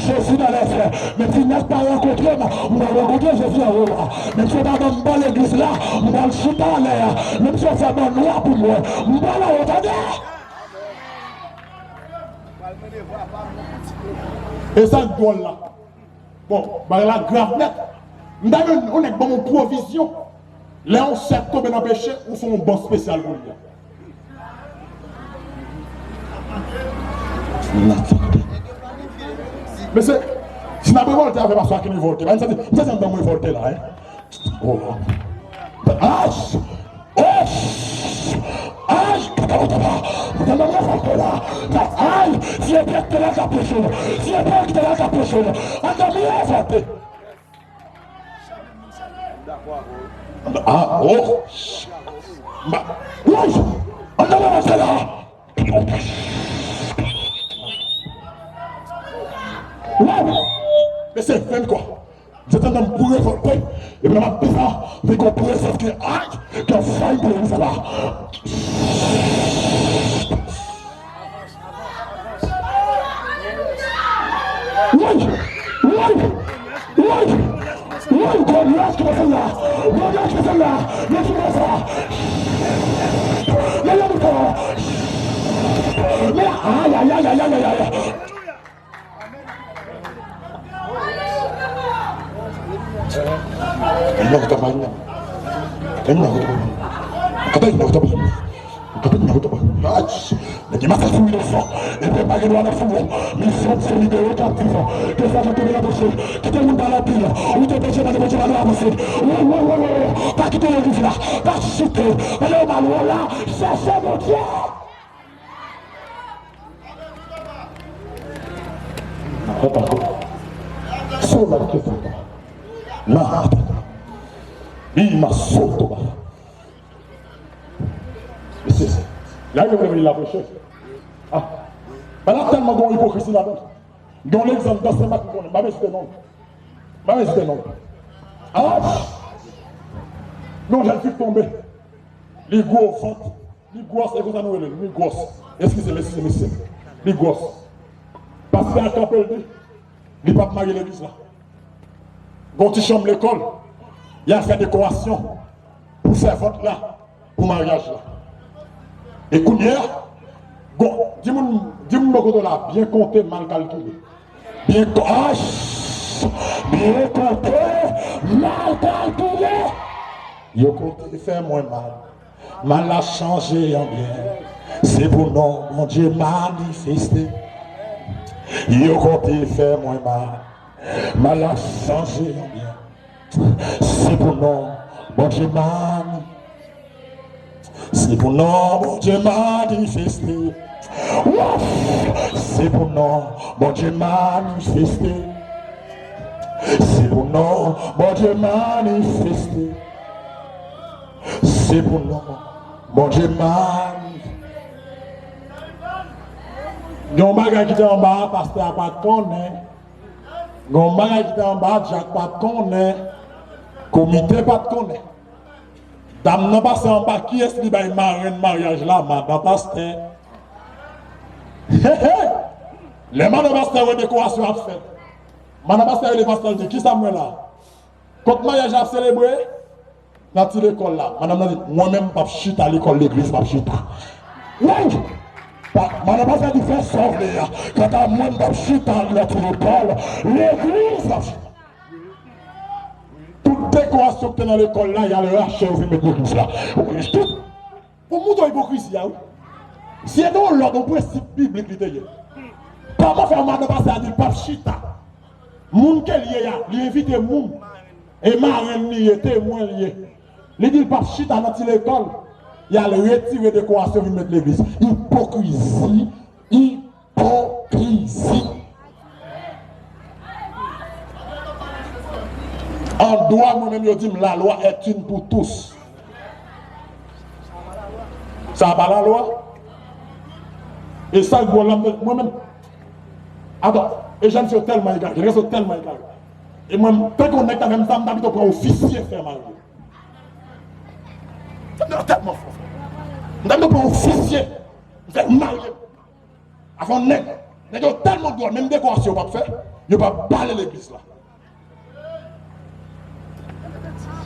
Jezi dans les airs. Men si nèg pa rankontre m, m pral rankontre Jezi anwo a. Menm si yo pa ban m ban legliz la, m pral chita anlè a. Menm si yo fè ban nwa pou mwen, m pral anwo, tande! E sa k dwòl la. Bon, bagay la grav nèt. M ta renmen yon nèg ban m yon pwovizyon. Lè yon sèk tonbe nan peche, ou fè yon ban espesyal pou li a. Mesye, si n ap revòlte avè pastè a ki revòlte, pa n santi, m santi anndan m revòlte la, hein. Oh. Ach! Ach! Ach! Kaka wotaba! M santi anndan m revòlte la. Ay! Si e Pyè ki te la k ap preche, si e Pyè ki te la k ap preche, anndan m revòlte. Ah, oh. Ma, woy! Anndan m revòlte la. Wow! Mesye, fè l kwa. Satan nan pou revòlte. Epi nan maten sa, li gon prezans ki, ay, ki ap fay pou legliz la. Woy! Woy! Woy! Woy! Gòlèt ki pase la! Gòlèt ki pase la! Men ki pase la! Men yon bouton! Men ay, ay, ay! Enye ou ta pa enye. Enye ou ta pa enye. Kata enye ou ta pa enye. Kata enye ou ta pa enye. Nèg ki mache sou inosan. Epi pa gen dwa nan fou. Misyon se libere kaptif. Ke sa jan tonbe nan peche. Kite moun pale anpil. Ou te peche, pa te peche, pa dwe avanse. Wi, wi, wi, wi. Pa kite legliz la. Pa chite. Pa le mal ou la. Chèche Bondye. Papa, sou la ke papa. Na, papa. Bi ma soto ba. Mesye, la yo vle vin la preche. Ah. Bagay la tèlman gon ipokrizi ladan. Gon egzanp dan Sen Mak m konnen, m pa bezwen site non. M pa bezwen site non. Ah! Non, jèn fi tonbe. Li gwo vant. Li gwòs, e konsa nou rele l, li gwòs. Eskize m, eskize m, eskize m. Li gwòs. Pastè a kanpe, l di, li p ap marye legliz la. Gon ti chanm lekòl, y a fè dekorasyon pou sèvant la, pou maryaj la. E kounye a, gon, di moun, di moun bò kote w la, byen konte, mal kalkile. Byen ko-, ach! Byen konte, mal kalkile. Yo konte fè mwen mal. Mal la chanje an byen. Se pou non Bondye manifeste. Yo konte fè mwen mal. Mal la chanje an byen. Se pou non Bondye mani-, se pou non Bondye manifeste. Wouf! Se pou non Bondye manifeste. Se pou non Bondye manifeste. Se pou non Bondye mani-, gen yon bagay ki te anba a, pastè a pa t konnen. Gen yon bagay ki te anba a, dyak pa t konnen. Komite pa t konnen. Dam nan pase anba, kiyès li bay marenn maryaj la? Madan pastè. He, he! Lè madan pastè wè dekorasyon ap fèt, madan pastè rele pastè, l di, "Kisa m wè la?" Kot maryaj la ap selebre? Nan ti lekòl la. Madanm nan di, "Mwen menm, m p ap chita lekòl legliz, m p ap chita." Woy! Pa, madanm pastè di, "Fè sa w vle a. Kanta mwen, m p ap chita nan ti lekòl legliz, m p ap chita." Tout dekorasyon ki te nan lekòl la, y al rache yo vin met legliz la. Tout Pou m montre w ipokrizi a, wi. Si se te yon lòd, yon prensip biblik li te ye. Kòman fè yon madanm pastè a di l p ap chita? Moun ke l ye a, li envite moun. E marenn li ye, temwen li ye. Li di l p ap chita nan ti lekòl. Y al retire dekorasyon vin met legliz. Ipokrizi, ipokrizi. An Dwa, mwen menm, yo di m, la loi est une pour tous. Sa pa lalwa? E sa k dwòl la, mwen menm. Adan, e jèn fi yo tèlman egare, jèn fi yo tèlman egare. E mwen, tanke yon nèg ta fè m sa, m ta pito pran ofisye fè mari. Tèlman fò. M ta pito pran ofisye, m fè mari. Afè yon nèg, nèg yo tèlman dwòl, menm dekorasyon yo p ap fè, yo p ap bale legliz la.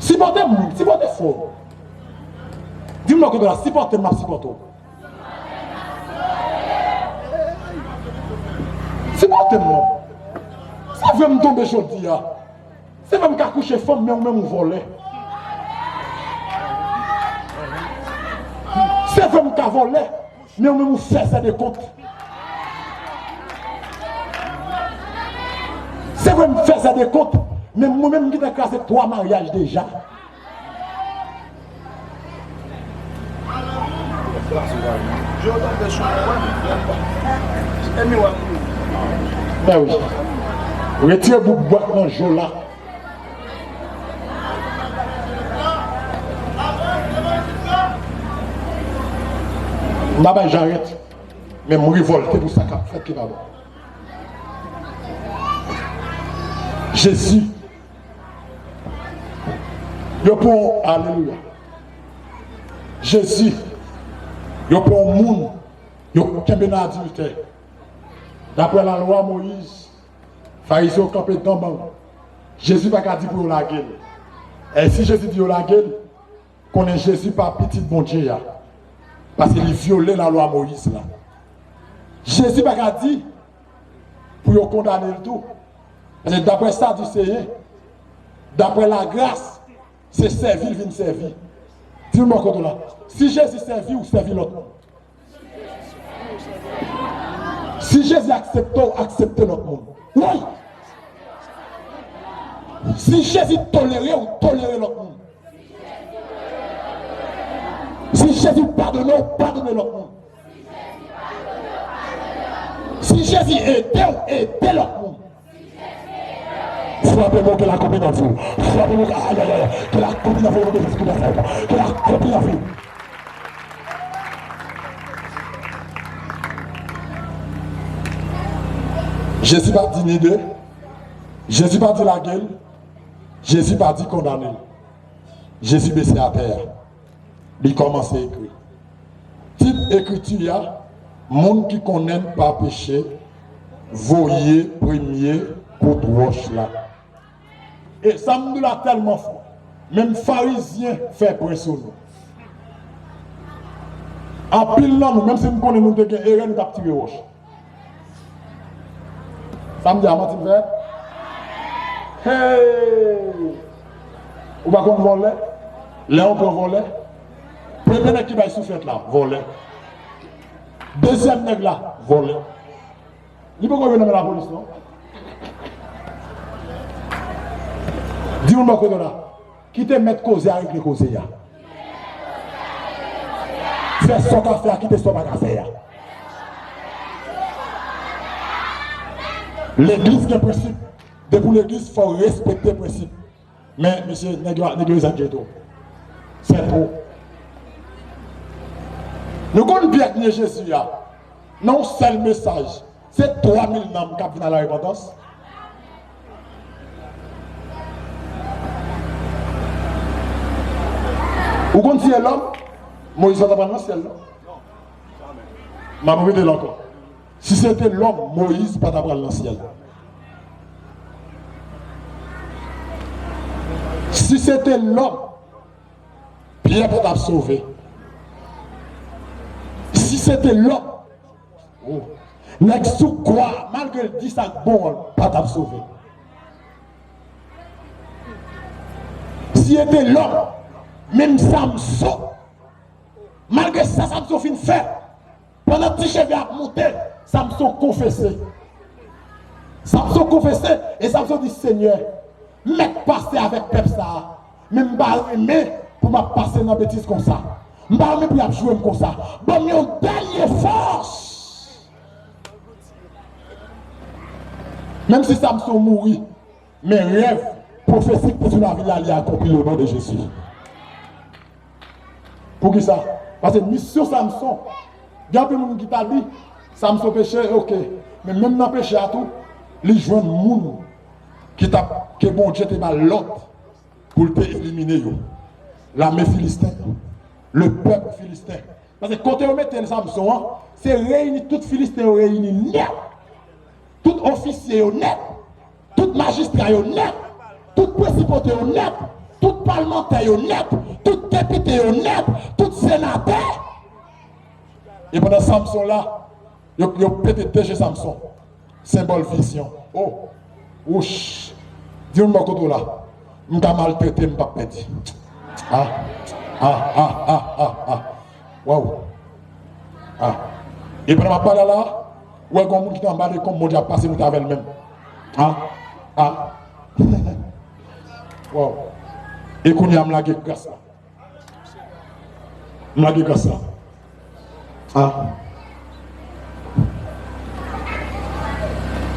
Sipòte m, sipòte fò. Di m nan kote la, sipòte m, m ap sipòte w. Sipòte m non. Se vre m tonbe jodi a. Se vre m ka kouche fanm, men ou menm ou vòlè. Se vre m ka vòlè, men ou menm ou fèzè de kont. Se vre m fèzè de kont, men mwen menm m gentan kraze twa maryaj deja. Bèwi. Retire bout bwat nan jo la. M pa bay jarèt, men m revòlte pou sa k ap fèt ki pa bon. Jezi, yo pran, alelouya. Jezi, yo pran yon moun, yo kenbe nan adiltè. Daprè lalwa Moyiz, Farizyen yo kanpe dan bann. Jezi pa ka di pou yo lage l. E si Jezi di yo lage l, konnen Jezi pa pitit Bondye a. Paske li vyole lalwa Moyiz la. Jezi pa ka di pou yo kondane l tou. Paske daprè sa di Seyè, daprè lagras, se sèvi l vin sèvi. Di m bò kote w la. Si Jezi sèvi w, sèvi lòt moun. Si Jezi aksepte w, aksepte lòt moun. Wi! Si Jezi tolere w, tolere lòt moun. Si Jezi padone w, padone lòt moun. Si Jezi ede w, ede lòt moun. Frape moun ke la konbinasyon. Frape moun ke, ayayay, ke la konbinasyon, ke la konbinasyon. Jezi pa di ni de. Jezi pa di lage l. Jezi pa di kondane l. Jezi bese atè a. Li kòmanse ekri. Tit ekriti a, moun ki konnen pa peche, voye premye kout wòch la. E sa m di la tèlman fò. Menm Farizyen fè pwen sou nou. Anpil nan nou, menm si n konnen nou te gen erè, nou t ap tire wòch. Sa m di a manti m fè? Hey! Ou pa konn vòlè? Lè yon pran vòlè, premye nèg ki bay souflèt la, vòlè. Dezyèm nèg la, vòlè. Li poko rive nan men lapolis non. Di moun bò kote w la. Kite mèt koze a regle koze a. Fè sa w ka fè a, kite sa w pa ka fè a. Legliz gen prensip. Depi w legliz, fò w respekte prensip. Men, mesye, nèg yo, nèg yo egzajere twòp. Sèpo. Nou konn pyès nye Jezi a. Nan yon sèl mesaj, se twa mil nanm k ap vin a larepantans. Ou konn si se lòm, Moyiz pa t ap pral nan syèl, non. M ap repete l ankò. Si se te lòm, Moyiz pa t ap pral nan syèl. Si se te lòm, Pyè pa t ap sove. Si se te lòm, oh, nèg sou kwa, malgre l di sa k bon an, pa t ap sove. Si se te lòm, menm Samson, malgre sa Samson fin fè, pandan ti cheve ap monte, Samson konfese. Samson konfese, e Samson di, Senyè, m mèt pase avèk pèp sa a, men m pa renmen pou m ap pase nan betiz konsa. M pa renmen pou y ap jwe m konsa. Ban m yon dènye fòs. Menm si Samson mouri, men rèv Pwofesi ki te sou lavi l la, li akonpli, o non de Jezi. Poukisa? Paske misyon Samson, gen anpil moun ki ta di, Samson peche, oke. Men menm nan peche a tou, li jwenn moun ki t ap, ke Bondye te ba l lòd pou l te elimine yo. Lame Filisten yo, le pèp filisten. Paske kote yo mete Samson an, se reyini tout Filisten yo reyini nèt. Tout ofisye yo nèt. Tout majistra yo nèt. Tout prensipote yo nèt. Tout palmantè yo nèt. Tout depite yo nèt. Tout senatè. E pandan Samson la, yo, yo pete de je Samson. Senbòl vizyon. O, wouch. Di yon bò kote w la. M ka maltrete, m p ap pèdi. A, a, a, a, a, a. Waw. A. E pandan m ap pale la, ou wè gen yon moun ki te anba dekonm, Bondye ap pase, nou t avè l menm. A, a. Waw. E kounye a, m lage gras la. M lage gras la. A.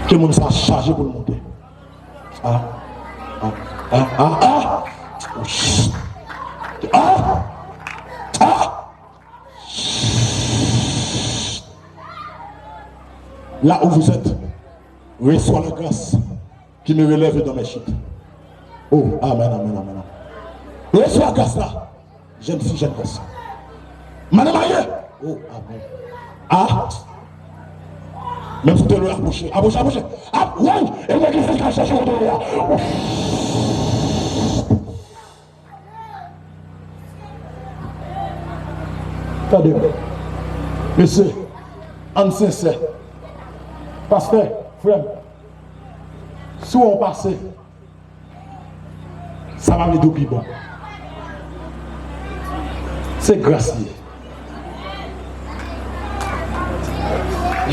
Ke moun sa chaje pou l monte. A. A. A. A. A. A. A. Là où vous êtes, reçois la grâce qui me relève dans mes chutes. Oh, amen, amen, amen, amen. Resevwa gras la. Jèn fi, jèn gason. Madan marye. Oh, amen. A. Menm si w te lwen, apwoche, apwoche, apwoche. Ap, woy, e mwen ki fè ka chèche w dèyè a. Tande, mesye, ann sensè. Pastè, frè m, si w pase, sa pa vle di w pi bon. Se gras li ye.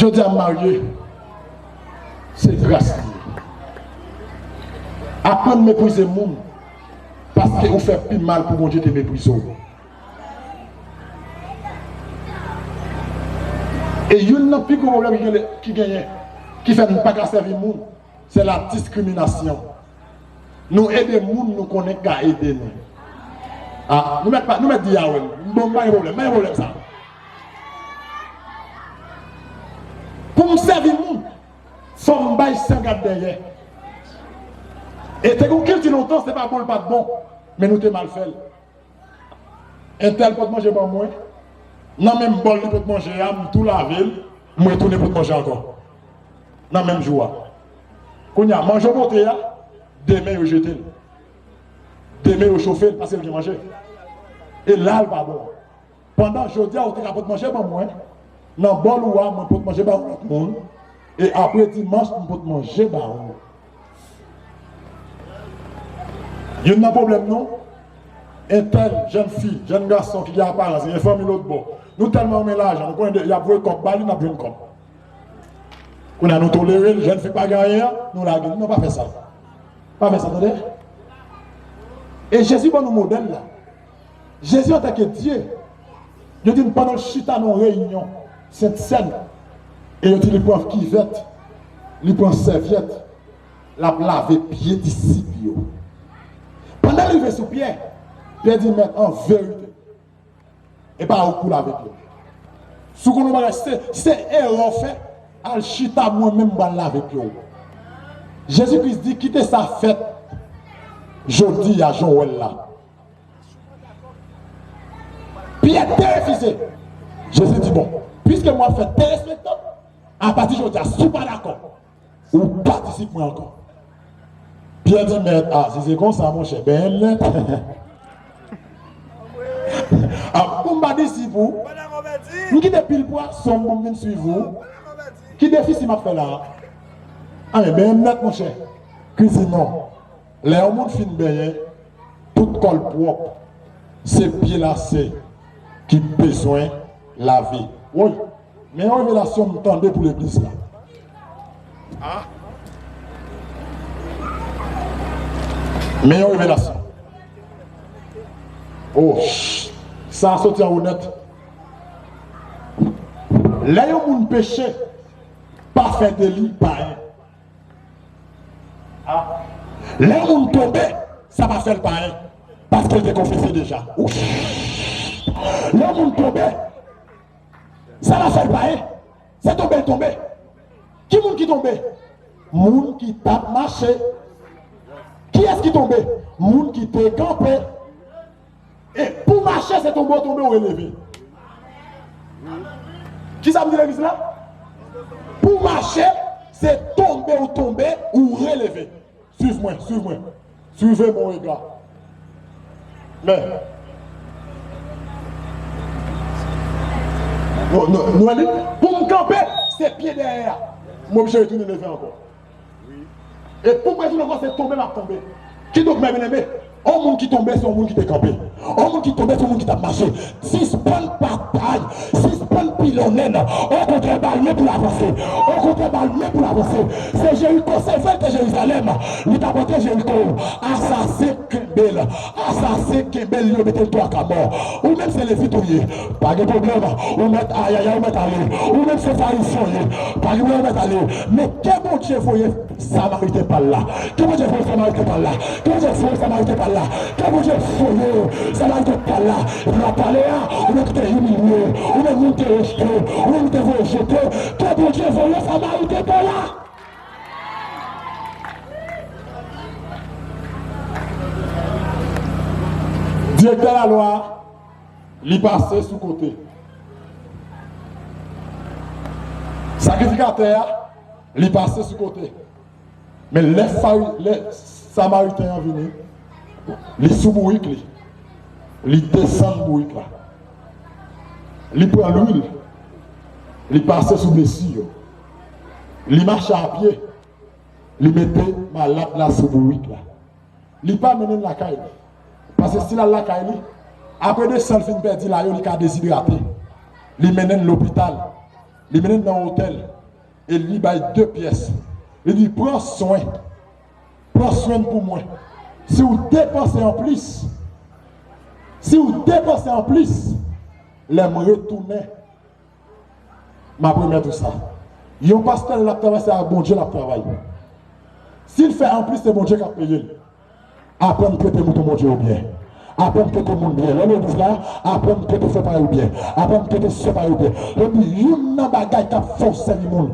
Jodi a m marye, se gras li ye. Aprann meprize moun, paske ou fè pi mal pou Bondye te meprize w. E youn nan pi gwo pwoblèm ki gen, ki genyen, ki fè n pa ka sèvi moun, se la diskriminasyon. Nou ede moun nou konnen k ka ede nou. A, nou mèt pa, nou mèt di a wè m. Bon, m pa gen pwoblèm, m pa gen pwoblèm sa. Pou m sèvi moun, fò m bay san gad dèyè. E te gen yon kilti lontan, se pa bon, l pa t bon, men nou te mal fè l. Entèl pot manje ban mwen. Nan menm bòl li pot manje a, m tou lave l, m retounen pot manje ankò. Nan menm jou a. Kounye a, manje w pote a, demen yo jete l. Demen yo chofe l, paske l gen manje. E la, l pa bon. Pandan jodi a, ou te ka pot manje ban mwen, nan bòl ou a, mwen pot manje ba yon lòt moun, e apre dimanch, m pot manje ba ou. Youn nan pwoblèm nou, entèl, jèn fi, jèn gason ki gen aparans, gen fanmi lòt bò. Nou tèlman renmen lajan, nou konnen de, y ap voye kòb ba li, n ap jwenn kòb. Kounye a nou tolere l, jèn fi pa gen anyen an, nou lage l. Non, pa fè sa. Pa fè sa, tande. E Jezi ban nou modèl la. Jezi antanke Dye, yo di n pandan l chita nan yon reyinyon, Sent Sèn, e yo di li pran kivèt, li pran sèvyèt, l ap lave pye disip yo. Pandan l rive sou Pyè, Pyè di, Mèt, an verite, e pa ou k pou lave pye m. Si w konn yon bagay, se, se erè w fè, al chita, mwen menm m pral lave pye w. Jezi Kris di, kite sa fèt jodi a, jan w wè l la. Pyè te refize. Jezi di, bon, piske mwen ap fè derespektan, apati jodi a, si w pa dakò, ou pa disip mwen ankò. Pyè di, Mèt, a, si se konsa, monchè, benyen m nèt. A, pou m pa disip ou, m kite pil pwason m pou m vin swiv ou. Ki defisi m ap fè la a? A, men benyen m nèt, monchè. Kris di, non. Lè yon moun fin benyen, tout kò l pwòp. Se pye lase ki bezwen lave. Woy, men yon revelasyon m tande pou legliz la. A? Men yon revelasyon. O, sa a soti anwo nèt. Lè yon moun peche, pa fè de li payen. A. Lè yon moun tonbe, sa pa fè l payen, paske l te konfese deja. Ou ch-, lè yon moun tonbe, sa pa fè l payen, se tonbe l tonbe. Ki moun ki tonbe? Moun ki t ap mache. Kiyès ki tonbe? Moun ki te kanpe. E pou mache, se tonbe w tonbe, ou releve. Kisa m di legliz la? Pou mache, se tonbe ou tonbe, ou releve. Suiv mwen, suiv mwen. Suivez mon regard. Men. Nou, nou, nou wè li? Pou m kanpe, se pye dèyè a. M oblije retounen leve ankò. E pou m retounen ankò, se tonbe m ap tonbe. Kidonk, mè byeneme, yon moun ki tonbe, se yon moun ki te kanpe. Yon moun ki tonbe, se yon moun ki t ap mache. Sispann batay, sispann pilonnen. Okontrè, ba l men pou l avanse. Okontrè, ba l men pou l avanse. Se Jeriko, se vre l te Jerizalèm. Li t ap antre Jeriko. Asasen kenbe l. Asasen kenbe l, yo mete l twa ka mò. Ou menm se Levit ou ye. Pa gen pwoblèm. Ou mèt ayayay, ou mèt ale. Ou menm se Farizyen ou ye. Pa gen pwoblèm, ou mèt ale. Men ke Bondye voye Samariten pa l la. Ke Bondye voye Samariten pa l la. Ke Bondye voye Samariten pa l la. Ke Bondye voye Samariten pa l la. Epi w ap pale a, ou menm ki te imilye, ou menm moun te rejte, ou menm ki te voye jete, ke Bondye voye Samariten pa l la. Direktè lalwa a, li pase sou kote. Sakrifikatè a, li pase sou kote. Men lè Fari-, lè Samariten an vini, li sou bourik li. Li desann bourik la. Li pran lwil. Li pase sou blesi yo. Li mache a pye. Li mete malad la sou bourik la. Li pa mennen l lakay li. Paske si l al lakay li, apre de san l fin pèdi la yo, li ka dezidrate. Li mennen l lopital. Li mennen l nan otèl. E li bay de pyès. Li di, "Pran swen. Pran swen pou mwen. Si w depanse anplis, si w depanse anplis, lè m retounen, m ap remèt ou sa." Yon pastè, lè l ap travay, se ak Bondye l ap travay. Si l fè anplis, se Bondye k ap peye l. Aprann trete mouton Bondye yo byen. Aprann trete moun byen. Lè w legliz la, aprann trete frè pa yo byen. Aprann trete sè pa yo byen. Lè m di, youn nan bagay k ap fè w sèvi moun,